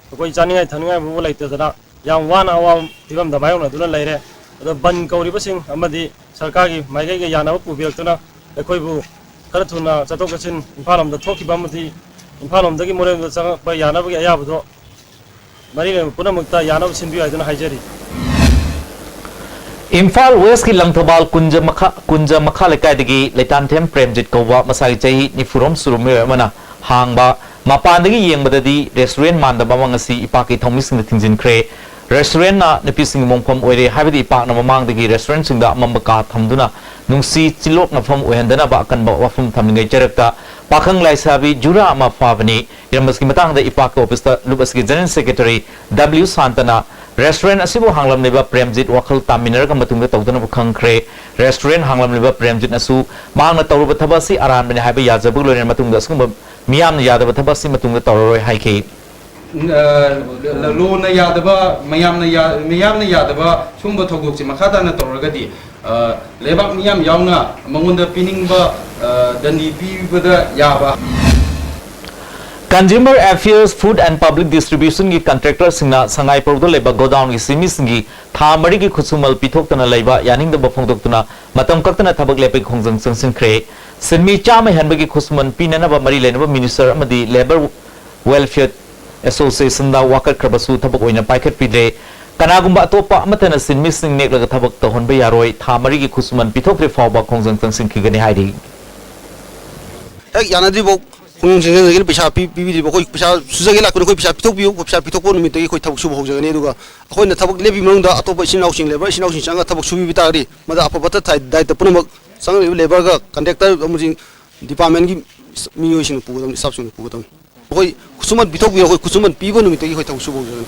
ꯑꯩꯈꯣꯏ ꯆꯥꯅꯤꯡꯉꯥꯏ ꯊꯛꯅꯤꯡꯉꯥꯏ ꯐꯥꯎꯕ ꯂꯩꯇꯗꯅ ꯌꯥꯝ ꯋꯥꯅ ꯑꯋꯥꯕ ꯐꯤꯕꯝꯗ ꯃꯥꯌꯣꯛꯅꯗꯨꯅ ꯂꯩꯔꯦ꯫ ꯑꯗꯣ ꯕꯟ ꯀꯧꯔꯤꯕꯁꯤꯡ ꯑꯃꯗꯤ ꯁꯔꯀꯥꯔꯒꯤ ꯃꯥꯏꯀꯩꯒ ꯌꯥꯅꯕ ꯄꯨꯕꯤꯔꯛꯇꯨꯅ ꯑꯩꯈꯣꯏꯕꯨ ꯈꯔ ꯊꯨꯅ ꯆꯠꯊꯣꯛ ꯆꯠꯁꯤꯟ ꯏꯝꯐꯥꯜ ꯂꯣꯝꯗ ꯊꯣꯛꯈꯤꯕ ꯑꯃꯗꯤ ꯏꯝꯐꯥꯜ ꯂꯣꯝꯗꯒꯤ ꯃꯣꯔꯦꯔꯣꯝꯗ ꯆꯪꯉꯛꯄ ꯌꯥꯅꯕꯒꯤ ꯑꯌꯥꯕꯗꯣ ꯃꯔꯤ ꯂꯩꯅꯕ ꯄꯨꯝꯅꯃꯛꯇ ꯌꯥꯅꯕ ꯁꯤꯟꯕꯤꯌꯨ ꯍꯥꯏꯗꯨꯅ ꯍꯥꯏꯖꯔꯤ꯫ ꯏꯝꯐꯥꯜ ꯋꯦꯁꯀꯤ ꯂꯪꯊꯕꯥꯜ ꯀꯨꯟꯖ ꯃꯈꯥ, ꯀꯨꯟꯖ ꯃꯈꯥ ꯂꯩꯀꯥꯏꯗꯒꯤ ꯂꯩꯇꯥꯟꯊꯦꯝ ꯄ꯭ꯔꯦꯝꯖꯤꯠ ꯀꯧꯕ ꯃꯁꯥꯒꯤ ꯆꯍꯤ ꯅꯤꯐꯨꯔꯣꯝ ꯁꯨꯔꯕ ꯃꯤꯑꯣꯏ ꯑꯃꯅ ꯍꯥꯡꯕ ꯃꯄꯥꯟꯗꯒꯤ ꯌꯦꯡꯕꯗꯗꯤ ꯔꯦꯁꯇꯨꯔꯦꯟ ꯃꯥꯟꯗꯕ ꯑꯃ ꯉꯁꯤ ꯏꯄꯥꯛꯀꯤ ꯊꯧꯃꯤꯁꯤꯡꯅ ꯊꯤꯡꯖꯤꯟꯈ꯭ꯔꯦ꯫ ꯔꯦꯁꯇꯨꯔꯦꯟꯅ ꯅꯨꯄꯤꯁꯤꯡꯒꯤ ꯃꯣꯡꯐꯝ ꯑꯣꯏꯔꯦ ꯍꯥꯏꯕꯗꯤ ꯏꯄꯥꯛꯅ ꯃꯃꯥꯡꯗꯒꯤ ꯔꯦꯁꯇꯨꯔꯦꯟꯁꯤꯡꯗ ꯑꯃꯝꯕ ꯀꯥ ꯊꯝꯗꯨꯅ ꯅꯨꯡꯁꯤ ꯆꯤꯜꯂꯣꯛꯅꯐꯝ ꯑꯣꯏꯍꯟꯗꯅꯕ ꯑꯀꯟꯕ ꯋꯥꯐꯝ ꯊꯝꯂꯤꯉꯩ ꯆꯔꯛꯇ ꯄꯥꯈꯪ ꯂꯥꯏꯁꯥꯕꯤ ꯖꯨꯔꯥ ꯑꯃ ꯐꯥꯕꯅꯤ꯫ ꯏꯔꯝꯕꯁꯀꯤ ꯃꯇꯥꯡꯗ ꯏꯄꯥꯛꯀꯤ ꯑꯣꯐꯤꯁꯇ ꯂꯨꯞ ꯑꯁꯤꯒꯤ ꯖꯦꯅꯔꯦꯜ ꯁꯦꯀ꯭ꯔꯦꯇꯔꯤ ꯗꯕ꯭ꯂꯤꯎ ꯁꯥꯟꯇꯅ ꯔꯦꯁꯇꯨꯔꯦꯟ ꯑꯁꯤꯕꯨ ꯍꯥꯡꯂꯝꯂꯤꯕ ꯄ꯭ꯔꯦꯝꯖꯤꯠ ꯋꯥꯈꯜ ꯇꯥꯃꯤꯟꯅꯔꯒ ꯃꯇꯨꯡꯗ ꯇꯧꯗꯅꯕ ꯈꯪꯈ꯭ꯔꯦ꯫ ꯔꯦꯁꯇꯨꯔꯦꯟ ꯍꯥꯡꯂꯝꯂꯤꯕ ꯄ꯭ꯔꯦꯝꯖꯤꯠꯅꯁꯨ ꯃꯍꯥꯛꯅ ꯇꯧꯔꯨꯕ ꯊꯕꯛ ꯑꯁꯤ ꯑꯔꯥꯟꯕꯅꯤ ꯍꯥꯏꯕ ꯌꯥꯖꯕꯒ ꯂꯣꯏꯅꯅ ꯃꯇꯨꯡꯗ ꯑꯁꯤꯒꯨꯝꯕ ꯃꯤꯌꯥꯝꯅ ꯌꯥꯗꯕ ꯊꯕꯛ ꯑꯁꯤ ꯃꯇꯨꯡꯗ ꯇꯧꯔꯔꯣꯏ ꯍꯥꯏꯈꯤ꯫ ꯑ, ꯂꯣꯅ ꯌꯥꯗꯕ, ꯃꯌꯥꯝꯅ ꯌꯥ-, ꯃꯤꯌꯥꯝꯅ ꯌꯥꯗꯕ ꯁꯨꯝꯕ ꯊꯧꯗꯣꯛꯁꯦ ꯃꯈꯥ ꯇꯥꯅ ꯇꯧꯔꯒꯗꯤ, ꯑ, ꯂꯩꯕꯥꯛ ꯃꯤꯌꯥꯝ ꯌꯥꯎꯅ ꯃꯉꯣꯟꯗ ꯄꯤꯅꯤꯡꯕ, ꯑ, ꯗꯟꯗꯤ ꯄꯤꯕꯗ ꯌꯥꯕ꯫ Consumer Affairs, Food and Public Distribution ꯒꯤ ꯀꯟꯇ꯭ꯔꯦꯛꯇꯔꯁꯤꯡꯅ ꯁꯉꯥꯏꯄ꯭ꯔꯧꯗ ꯂꯩꯕ ꯒꯣꯗꯥꯎꯟꯒꯤ ꯁꯤꯟꯃꯤꯁꯤꯡꯒꯤ ꯊꯥ ꯃꯔꯤꯒꯤ ꯈꯨꯠꯁꯨꯃꯜ ꯄꯤꯊꯣꯛꯇꯅ ꯂꯩꯕ ꯌꯥꯅꯤꯡꯗꯕ ꯐꯣꯡꯗꯣꯛꯇꯨꯅ ꯃꯇꯝ ꯀꯛꯇꯅ ꯊꯕꯛ ꯂꯦꯞꯄꯒꯤ ꯈꯣꯡꯖꯪ ꯆꯪꯁꯤꯟꯈ꯭ꯔꯦ꯫ ꯁꯤꯟꯃꯤ ꯆꯥꯝꯃ ꯍꯦꯟꯕꯒꯤ ꯈꯨꯠꯁꯨꯃꯜ ꯄꯤꯅꯅꯕ ꯃꯔꯤ ꯂꯩꯅꯕ ꯃꯤꯅꯤꯁꯇꯔ ꯑꯃꯗꯤ ꯂꯦꯕꯔ ꯋꯦꯜꯐꯤꯌꯔ ꯑꯦꯁꯣꯁꯤꯌꯦꯁꯟꯗ ꯋꯥꯀꯠꯈ꯭ꯔꯕꯁꯨ ꯊꯕꯛ ꯑꯣꯏꯅ ꯄꯥꯏꯈꯠꯄꯤꯗ꯭ꯔꯦ꯫ ꯀꯅꯥꯒꯨꯝꯕ ꯑꯇꯣꯞꯄ ꯑꯃꯠꯇꯅ ꯁꯤꯟꯃꯤꯁꯤꯡ ꯅꯦꯛꯂꯒ ꯊꯕꯛ ꯇꯧꯍꯟꯕ ꯌꯥꯔꯣꯏ꯫ ꯊꯥ ꯃꯔꯤꯒꯤ ꯈꯨꯠꯁꯨꯃꯜ ꯄꯤꯊꯣꯛꯇ꯭ꯔꯤ ꯐꯥꯎꯕ ꯈꯣꯡꯖꯪ ꯆꯪꯁꯤꯟꯈꯤꯒꯅꯤ ꯍꯥꯏꯔꯤ꯫ ꯍꯦꯛ ꯌꯥꯅꯗ꯭ꯔꯤꯐꯥꯎ ꯈꯣꯡꯖꯪ ꯆꯪꯁꯤꯟꯖꯒꯅꯤ꯫ ꯄꯩꯁꯥ ꯄꯤ-, ꯄꯤꯕꯤꯗ꯭ꯔꯤꯕꯥꯎ ꯑꯩꯈꯣꯏ ꯄꯩꯁꯥ ꯁꯨꯖꯒꯦ ꯂꯥꯛꯄꯅꯤ꯫ ꯑꯩꯈꯣꯏ ꯄꯩꯁꯥ ꯄꯤꯊꯣꯛꯄꯤꯌꯨ꯫ ꯑꯩꯈꯣꯏ ꯄꯩꯁꯥ ꯄꯤꯊꯣꯛꯄ ꯅꯨꯃꯤꯠꯇꯒꯤ ꯑꯩꯈꯣꯏ ꯊꯕꯛ ꯁꯨꯕ ꯍꯧꯖꯒꯅꯤ꯫ ꯑꯗꯨꯒ ꯑꯩꯈꯣꯏꯅ ꯊꯕꯛ ꯂꯦꯞꯄꯤ ꯃꯅꯨꯡꯗ ꯑꯇꯣꯞꯄ ꯏꯆꯤꯟ ꯏꯅꯥꯎꯁꯤꯡ, ꯂꯦꯕꯔ ꯏꯆꯤꯟ ꯏꯅꯥꯎꯁꯤꯡ ꯆꯪꯉꯒ ꯊꯕꯛ ꯁꯨꯕꯤꯕ ꯇꯥꯔꯒꯗꯤ ꯃꯗ ꯑꯐꯕ ꯊ-, ꯊꯥꯏ-, ꯗꯥꯏꯇ ꯄꯨꯝꯅꯃꯛ ꯆꯪꯂꯛꯂꯤꯕ ꯂꯦꯕꯔꯒ ꯀꯟꯇ꯭ꯔꯦꯛꯇꯔ ꯑꯃꯁꯨꯡ ꯗꯤꯄꯥꯔꯠꯃꯦꯟꯒꯤ ꯃꯤꯑꯣꯏꯁꯤꯡꯅ ꯄꯨꯒꯗꯕꯅꯤ, ꯁ꯭ꯇꯥꯐꯁꯤꯡꯅ ꯄꯨꯒꯗꯕꯅꯤ꯫ ꯑꯩꯈꯣꯏ ꯈꯨꯠꯁꯨꯃꯟ ꯄꯤꯊꯣꯛꯄꯤꯔꯣ, ꯑꯩꯈꯣꯏ ꯈꯨꯠꯁꯨꯃꯟ ꯄꯤꯕ ꯅꯨꯃꯤꯠꯇꯒꯤ ꯑꯩꯈꯣꯏ ꯊꯕꯛ ꯁꯨꯕ ꯍꯧꯖꯒꯅꯤ꯫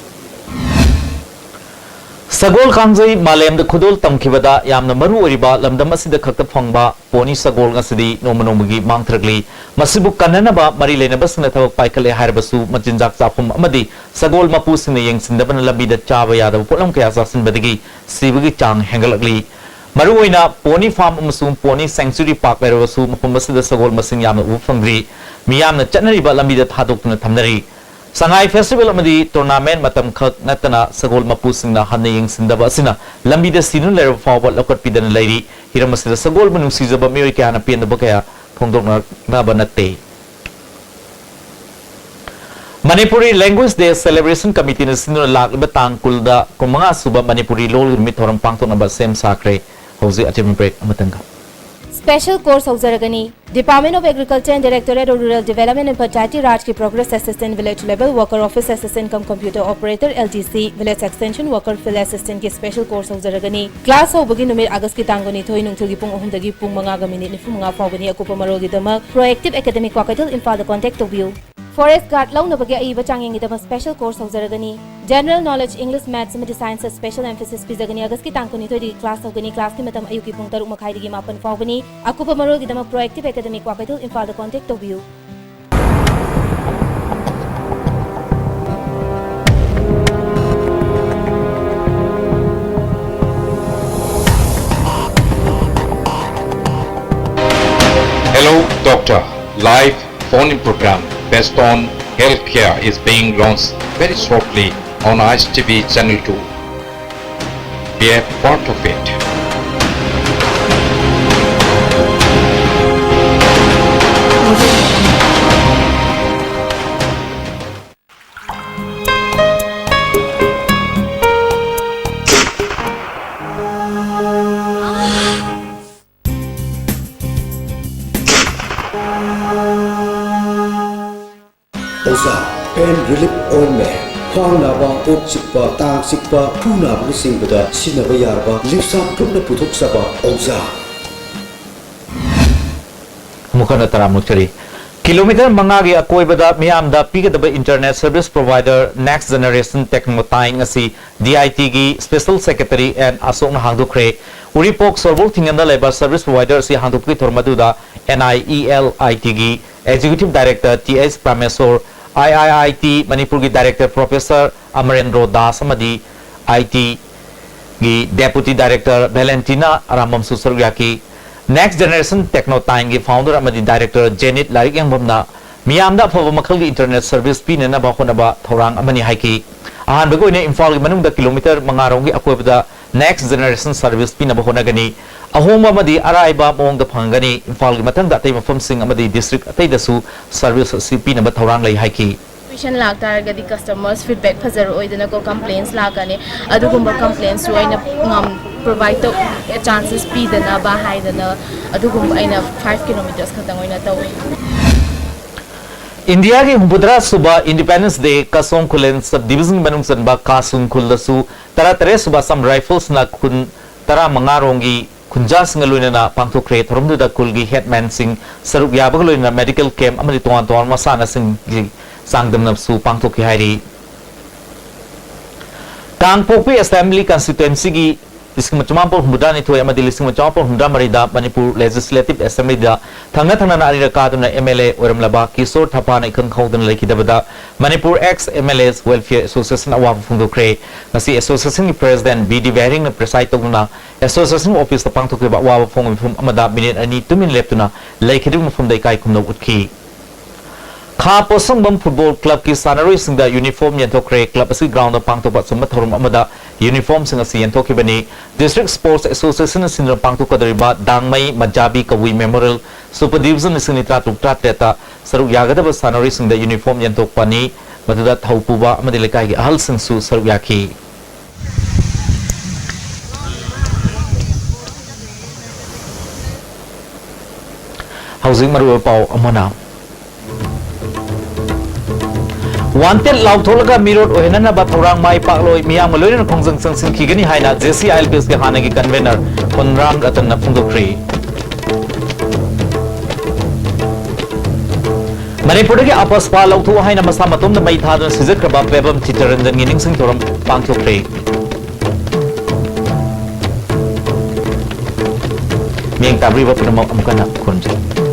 ꯁꯒꯣꯜ ꯀꯥꯡꯖꯩ ꯃꯥꯂꯦꯝꯗ ꯈꯨꯗꯣꯜ ꯇꯝꯈꯤꯕꯗ ꯌꯥꯝꯅ ꯃꯔꯨ ꯑꯣꯏꯔꯤꯕ ꯂꯝꯗꯝ ꯑꯁꯤꯗ ꯈꯛꯇ ꯐꯪꯕ ꯄꯣꯅꯤ ꯁꯒꯣꯜ ꯑꯁꯤꯗꯤ ꯅꯣꯡꯃ ꯅꯣꯡꯃꯒꯤ ꯃꯥꯡꯊꯔꯛꯂꯤ꯫ ꯃꯁꯤꯕꯨ ꯀꯟꯅꯅꯕ ꯃꯔꯤ ꯂꯩꯅꯕꯁꯤꯡꯅ ꯊꯕꯛ ꯄꯥꯏꯈꯠꯂꯦ ꯍꯥꯏꯔꯕꯁꯨ, ꯃꯆꯤꯟꯖꯥꯛ ꯆꯥꯐꯝ ꯑꯃꯗꯤ ꯁꯒꯣꯜ ꯃꯄꯨꯁꯤꯡꯅ ꯌꯦꯡꯁꯤꯟꯗꯕꯅ ꯂꯝꯕꯤꯗ ꯆꯥꯕ ꯌꯥꯗꯕ ꯄꯣꯠꯂꯝ ꯀꯌꯥ ꯆꯥꯁꯤꯟꯕꯗꯒꯤ ꯁꯤꯕꯒꯤ ꯆꯥꯡ ꯍꯦꯟꯒꯠꯂꯛꯂꯤ꯫ ꯃꯔꯨꯑꯣꯏꯅ ꯄꯣꯅꯤ ꯐꯥꯔꯝ ꯑꯃꯁꯨꯡ ꯄꯣꯅꯤ ꯁꯦꯡꯆꯨꯔꯤ ꯄꯥꯔꯛ ꯂꯩꯔꯕꯁꯨ, ꯃꯐꯝ ꯑꯁꯤꯗ ꯁꯒꯣꯜ ꯃꯁꯤꯡ ꯌꯥꯝꯅ ꯎꯕ ꯐꯪꯗ꯭ꯔꯤ꯫ ꯃꯤꯌꯥꯝꯅ ꯆꯠꯅꯔꯤꯕ ꯂꯝꯕꯤꯗ ꯊꯥꯗꯣꯛꯇꯨꯅ ꯊꯝꯅꯔꯤ꯫ ꯁꯉꯥꯏ ꯐꯦꯁꯇꯤꯚꯦꯜ ꯑꯃꯗꯤ ꯇꯣꯔꯅꯥꯃꯦꯟꯠ ꯃꯇꯝ ꯈꯛ ꯅꯠꯇꯅ ꯁꯒꯣꯜ ꯃꯄꯨꯁꯤꯡꯅ ꯍꯟꯅ ꯌꯦꯡꯁꯤꯟꯗꯕ ꯑꯁꯤꯅ ꯂꯝꯕꯤꯗ ꯁꯤꯗꯨꯅ ꯂꯩꯔꯕ ꯐꯥꯎꯕ ꯂꯧꯈꯠꯄꯤꯗꯅ ꯂꯩꯔꯤ꯫ ꯍꯤꯔꯝ ꯑꯁꯤꯗ ꯁꯒꯣꯜꯕꯨ ꯅꯨꯡꯁꯤꯖꯕ ꯃꯤꯑꯣꯏ ꯀꯌꯥꯅ ꯄꯦꯟꯗꯕ ꯀꯌꯥ ꯐꯣꯡꯗꯣꯛꯅꯕ ꯅꯠꯇꯦ꯫ Manipuri Language Day Celebration Committeeꯅ ꯁꯤꯟꯗꯨꯅ ꯂꯥꯛꯂꯤꯕ ꯇꯥꯡ ꯀꯨꯟꯗ ꯀꯨꯟꯃꯉꯥ ꯁꯨꯕ ꯃꯅꯤꯄꯨꯔꯤ ꯂꯣꯜꯒꯤ ꯅꯨꯃꯤꯠ ꯊꯧꯔꯝ ꯄꯥꯡꯊꯣꯛꯅꯕ ꯁꯦꯝ ꯁꯥꯈ꯭ꯔꯦ꯫ ꯍꯧꯖꯤꯛ ꯑꯇꯦꯟꯕ ꯕ꯭ꯔꯦꯛ ꯑꯃꯇꯪꯒ꯫ Special course ꯍꯧꯖꯔꯒꯅꯤ꯫ Department of Agriculture and Directorate of Rural Development and Panchayati Rajꯀꯤ Progress Assistant, Village Level Worker, Office Assistant cum Computer Operator, L D C, Village Extension Worker, Field Assistantꯀꯤ special course ꯍꯧꯖꯔꯒꯅꯤ꯫ Class ꯍꯧꯕꯒꯤ ꯅꯨꯃꯤꯠ Augustꯀꯤ ꯇꯥꯡ ꯀꯨꯟꯅꯤꯊꯣꯏ ꯅꯨꯡꯊꯤꯜꯒꯤ ꯄꯨꯡ ꯑꯍꯨꯝꯗꯒꯤ ꯄꯨꯡ ꯃꯉꯥꯒ ꯃꯤꯅꯤꯠ ꯅꯤꯐꯨ ꯃꯉꯥ ꯐꯥꯎꯕꯅꯤ꯫ ꯑꯀꯨꯞꯄ ꯃꯔꯣꯜꯒꯤꯗꯃꯛ Proactive Academy ꯀ꯭ꯋꯥꯀꯩꯊꯦꯜ ꯏꯝꯐꯥꯜꯗ contact ꯇꯧꯕꯤꯌꯨ꯫ Forest Guard ꯂꯧꯅꯕꯒꯤ ꯑꯏꯕ ꯆꯥꯡꯌꯦꯡꯒꯤꯗꯃꯛ special course ꯍꯧꯖꯔꯒꯅꯤ꯫ General Knowledge, English, Maths ꯑꯃꯗꯤ Scienceꯇ special emphasis ꯄꯤꯖꯒꯅꯤ꯫ Augustꯀꯤ ꯇꯥꯡ ꯀꯨꯟꯅꯤꯊꯣꯏꯗꯒꯤ class ꯍꯧꯒꯅꯤ꯫ Classꯀꯤ ꯃꯇꯝ ꯑꯌꯨꯛꯀꯤ ꯄꯨꯡ ꯇꯔꯨꯛ ꯃꯈꯥꯏꯗꯒꯤ ꯃꯥꯄꯟ ꯐꯥꯎꯕꯅꯤ꯫ ꯑꯀꯨꯞꯄ ꯃꯔꯣꯜꯒꯤꯗꯃꯛ Proactive Academy ꯀ꯭ꯋꯥꯀꯩꯊꯦꯜ ꯏꯝꯐꯥꯜꯗ contact ꯇꯧꯕꯤꯌꯨ꯫ Hello Doctor, live phone-in program based on healthcare is being launched very shortly on I S T V channel two. Be a part of it. ꯑꯣꯖꯥ, pain relief ointment, ꯈ꯭ꯋꯥꯡ ꯅꯥꯕ, ꯀꯣꯛ ꯆꯤꯛꯄ, ꯇꯥꯡ ꯆꯤꯛꯄ, ꯈꯨ ꯅꯥꯕꯅꯆꯤꯡꯕꯗ ꯁꯤꯖꯤꯟꯅꯕ ꯌꯥꯔꯕ ꯂꯤꯞꯁꯥꯞ ꯒ꯭ꯔꯨꯞꯅ ꯄꯨꯊꯣꯛꯆꯕ ꯑꯣꯖꯥ꯫ ꯑꯃꯨꯛ ꯍꯟꯅ ꯇꯔꯥꯝꯅ ꯑꯣꯛꯆꯔꯤ꯫ ꯀꯤꯂꯣꯃꯤꯇꯔ ꯃꯉꯥꯒꯤ ꯑꯀꯣꯏꯕꯗ ꯃꯤꯌꯥꯝꯗ ꯄꯤꯒꯗꯕ internet service provider Next Generation Technotine ꯑꯁꯤ D I T ꯒꯤ Special Secretary N ꯑꯁꯣꯛꯅ ꯍꯥꯡꯗꯣꯛꯈ꯭ꯔꯦ꯫ ꯎꯔꯤꯄꯣꯛ ꯁꯣꯔꯕꯣꯛ ꯊꯤꯡꯉꯝꯗ ꯂꯩꯕ service provider ꯑꯁꯤ ꯍꯥꯡꯗꯣꯛꯄꯒꯤ ꯊꯧꯔꯝ ꯑꯗꯨꯗ N I E L I T ꯒꯤ Executive Director T H ꯄ꯭ꯔꯃꯦꯁꯣꯔ, I I I T ꯃꯅꯤꯄꯨꯔꯒꯤ Director Professor ꯑꯃꯔꯦꯟꯗ꯭ꯔꯣ ꯗꯥꯁ ꯑꯃꯗꯤ I T ꯒꯤ Deputy Director Valentina ꯑꯔꯥꯝꯕꯝꯁꯨ ꯁꯔꯨꯛ ꯌꯥꯈꯤ꯫ Next Generation Technotine ꯒꯤ founder ꯑꯃꯗꯤ director ꯖꯦꯅꯤꯠ ꯂꯥꯏꯔꯤꯛ ꯌꯦꯡꯐꯝꯅ ꯃꯤꯌꯥꯝꯗ ꯑꯐꯕ ꯃꯈꯜꯒꯤ internet service ꯄꯤꯅꯅꯕ ꯍꯣꯠꯅꯕ ꯊꯧꯔꯥꯡ ꯑꯃꯅꯤ ꯍꯥꯏꯈꯤ꯫ ꯑꯍꯥꯟꯕꯒꯤ ꯑꯣꯏꯅ ꯏꯝꯐꯥꯜꯒꯤ ꯃꯅꯨꯡꯗ ꯀꯤꯂꯣꯃꯤꯇꯔ ꯃꯉꯥ ꯔꯣꯝꯒꯤ ꯑꯀꯣꯏꯕꯗ Next Generation service ꯄꯤꯅꯕ ꯍꯣꯠꯅꯒꯅꯤ꯫ ꯑꯍꯣꯡꯕ ꯑꯃꯗꯤ ꯑꯔꯥꯏꯕ ꯃꯑꯣꯡꯗ ꯐꯪꯒꯅꯤ꯫ ꯏꯝꯐꯥꯜꯒꯤ ꯃꯊꯪꯗ ꯑꯇꯩ ꯃꯐꯝꯁꯤꯡ ꯑꯃꯗꯤ district ꯑꯇꯩꯗꯁꯨ service ꯑꯁꯤ ꯄꯤꯅꯕ ꯊꯧꯔꯥꯡ ꯂꯩ ꯍꯥꯏꯈꯤ꯫ Patient ꯂꯥꯛꯇꯥꯔꯒꯗꯤ customers feedback ꯐꯖꯔꯛꯑꯣꯏꯗꯅꯀꯣ, complaints ꯂꯥꯛꯀꯅꯤ꯫ ꯑꯗꯨꯒꯨꯝꯕ complaints ꯁꯨ ꯑꯩꯅ ꯉꯝ-, provide ꯇꯧ-, chances ꯄꯤꯗꯅꯕ ꯍꯥꯏꯗꯅ ꯑꯗꯨꯒꯨꯝꯕ ꯑꯩꯅ five kilometers ꯈꯛꯇꯪ ꯑꯣꯏꯅ ꯇꯧꯋꯤ꯫ ꯏꯟꯗꯤꯌꯥꯒꯤ ꯍꯨꯝꯐꯨꯇꯔꯥ ꯁꯨꯕ Independence Day ꯀꯁꯣꯡ ꯈꯨꯂꯦꯟ sub division ꯃꯅꯨꯡ ꯆꯟꯕ ꯀꯥꯁꯨꯡ ꯈꯨꯜꯗꯁꯨ ꯇꯔꯥꯇꯔꯦꯠ ꯁꯨꯕ Assam Rifles ꯅ ꯈꯨꯟ ꯇꯔꯥꯃꯉꯥ ꯔꯣꯝꯒꯤ ꯈꯨꯟꯖꯥꯁꯤꯡꯒ ꯂꯣꯏꯅꯅ ꯄꯥꯡꯊꯣꯛꯈ꯭ꯔꯦ꯫ ꯊꯧꯔꯝꯗꯨꯗ ꯈꯨꯜꯒꯤ headman ꯁꯤꯡ ꯁꯔꯨꯛ ꯌꯥꯕꯒ ꯂꯣꯏꯅꯅ medical camp ꯑꯃꯗꯤ ꯇꯣꯉꯥꯟ ꯇꯣꯉꯥꯟꯕ ꯃꯁꯥꯟꯅꯁꯤꯡꯒꯤ ꯆꯥꯡꯗꯝꯅꯕꯁꯨ ꯄꯥꯡꯊꯣꯛꯈꯤ ꯍꯥꯏꯔꯤ꯫ ꯀꯥꯡꯄꯣꯛꯄꯤ Assembly Constituency ꯒꯤ ꯂꯤꯁꯤꯡ ꯑꯃ ꯆꯃꯥꯄꯜ ꯍꯨꯝꯐꯨꯇꯔꯥ ꯅꯤꯊꯣꯏ ꯑꯃꯗꯤ ꯂꯤꯁꯤꯡ ꯑꯃ ꯆꯃꯥꯄꯜ ꯍꯨꯝꯐꯨꯇꯔꯥ ꯃꯔꯤꯗ ꯃꯅꯤꯄꯨꯔ Legislative Assembly ꯗ ꯊꯪꯅ ꯊꯪꯅꯅ ꯑꯅꯤꯔꯛ ꯀꯥꯗꯨꯅ M L A ꯑꯣꯏꯔꯝꯂꯕ ꯀꯤꯁꯣꯔ ꯊꯄꯥꯅ ꯏꯈꯪ ꯈꯪꯍꯧꯗꯅ ꯂꯩꯈꯤꯗꯕꯗ Manipur Ex M L As Welfare Association ꯑꯋꯥꯕ ꯐꯣꯡꯗꯣꯛꯈ꯭ꯔꯦ꯫ ꯉꯁꯤ association ꯒꯤ president B D ꯕꯦꯍꯔꯤꯡꯅ preside ꯇꯧꯗꯨꯅ association office ꯇ ꯄꯥꯡꯊꯣꯛꯈꯤꯕ ꯑꯋꯥꯕ ꯐꯣꯡꯕ ꯃꯤꯐꯝ ꯑꯃꯗ minute ꯑꯅꯤ ꯇꯨꯃꯤꯟ ꯂꯦꯞꯇꯨꯅ ꯂꯩꯈꯤꯗꯨꯒꯤ ꯃꯐꯝꯗ ꯏꯀꯥꯏ ꯈꯨꯝꯅꯧ ꯎꯠꯈꯤ꯫ ꯈꯥ ꯄꯣꯠꯁꯪꯕꯝ football club ꯀꯤ ꯁꯥꯟꯅꯔꯣꯏꯁꯤꯡꯗ uniform ꯌꯦꯟꯊꯣꯛꯈ꯭ꯔꯦ꯫ Club ꯑꯁꯤ ground ꯗ ꯄꯥꯡꯊꯣꯛꯄ ꯑꯆꯨꯝꯕ ꯊꯧꯔꯝ ꯑꯃꯗ uniform ꯁꯤꯡ ꯑꯁꯤ ꯌꯦꯟꯊꯣꯛꯈꯤꯕꯅꯤ꯫ District Sports Association ꯅ ꯁꯤꯟꯗꯨꯅ ꯄꯥꯡꯊꯣꯛꯀꯗꯧꯔꯤꯕ ꯗꯥꯡꯃꯩ ꯃꯖꯥꯕꯤ ꯀꯕꯨꯏ Memorial Super Division ꯂꯤꯁꯤꯡ ꯑꯅꯤ ꯇꯔꯥꯇꯔꯨꯛ ꯇꯔꯥꯇꯔꯦꯠꯇ ꯁꯔꯨꯛ ꯌꯥꯒꯗꯕ ꯁꯥꯟꯅꯔꯣꯏꯁꯤꯡꯗ uniform ꯌꯦꯟꯊꯣꯛꯄꯅꯤ꯫ ꯃꯗꯨꯗ ꯊꯧ ꯄꯨꯕ ꯑꯃꯗꯤ ꯂꯩꯀꯥꯏꯒꯤ ꯑꯍꯜꯁꯤꯡꯁꯨ ꯁꯔꯨꯛ ꯌꯥꯈꯤ꯫ ꯍꯧꯖꯤꯛ ꯃꯔꯨꯑꯣꯏꯕ ꯄꯥꯎ ꯑꯃꯅ, wanted ꯂꯥꯎꯊꯣꯛꯂꯒ ꯃꯤꯔꯣꯠ ꯑꯣꯏꯍꯟꯅꯅꯕ ꯊꯧꯔꯥꯡ ꯃꯥꯏ ꯄꯥꯛꯂꯣꯏ, ꯃꯤꯌꯥꯝꯒ ꯂꯣꯏꯅꯅ ꯈꯣꯡꯖꯪ ꯆꯪꯁꯤꯟꯈꯤꯒꯅꯤ ꯍꯥꯏꯅ J C I L P S ꯀꯤ ꯍꯥꯟꯅꯒꯤ convener ꯄꯣꯟꯔꯥꯝ ꯔꯇꯟꯅ ꯐꯣꯡꯗꯣꯛꯈ꯭ꯔꯤ꯫ ꯃꯅꯤꯄꯨꯔꯗꯒꯤ ꯑꯄꯁ꯭ꯄꯥ ꯂꯧꯊꯣꯛꯎ ꯍꯥꯏꯅ ꯃꯁꯥ ꯃꯇꯣꯝꯗ ꯃꯩ ꯊꯥꯗꯨꯅ ꯁꯤꯖꯈ꯭ꯔꯕ ꯄꯦꯕꯝ ꯆꯤꯠꯇꯔꯟꯖꯟꯒꯤ ꯅꯤꯡꯁꯤꯡ ꯊꯧꯔꯝ ꯄꯥꯡꯊꯣꯛꯈ꯭ꯔꯦ꯫ ꯃꯤꯠꯌꯦꯡ ꯇꯥꯕꯤꯔꯤꯕ ꯄꯨꯝꯅꯃꯛ ꯑꯃꯨꯛ ꯍꯟꯅ ꯈꯨꯔꯨꯝꯖꯔꯤ꯫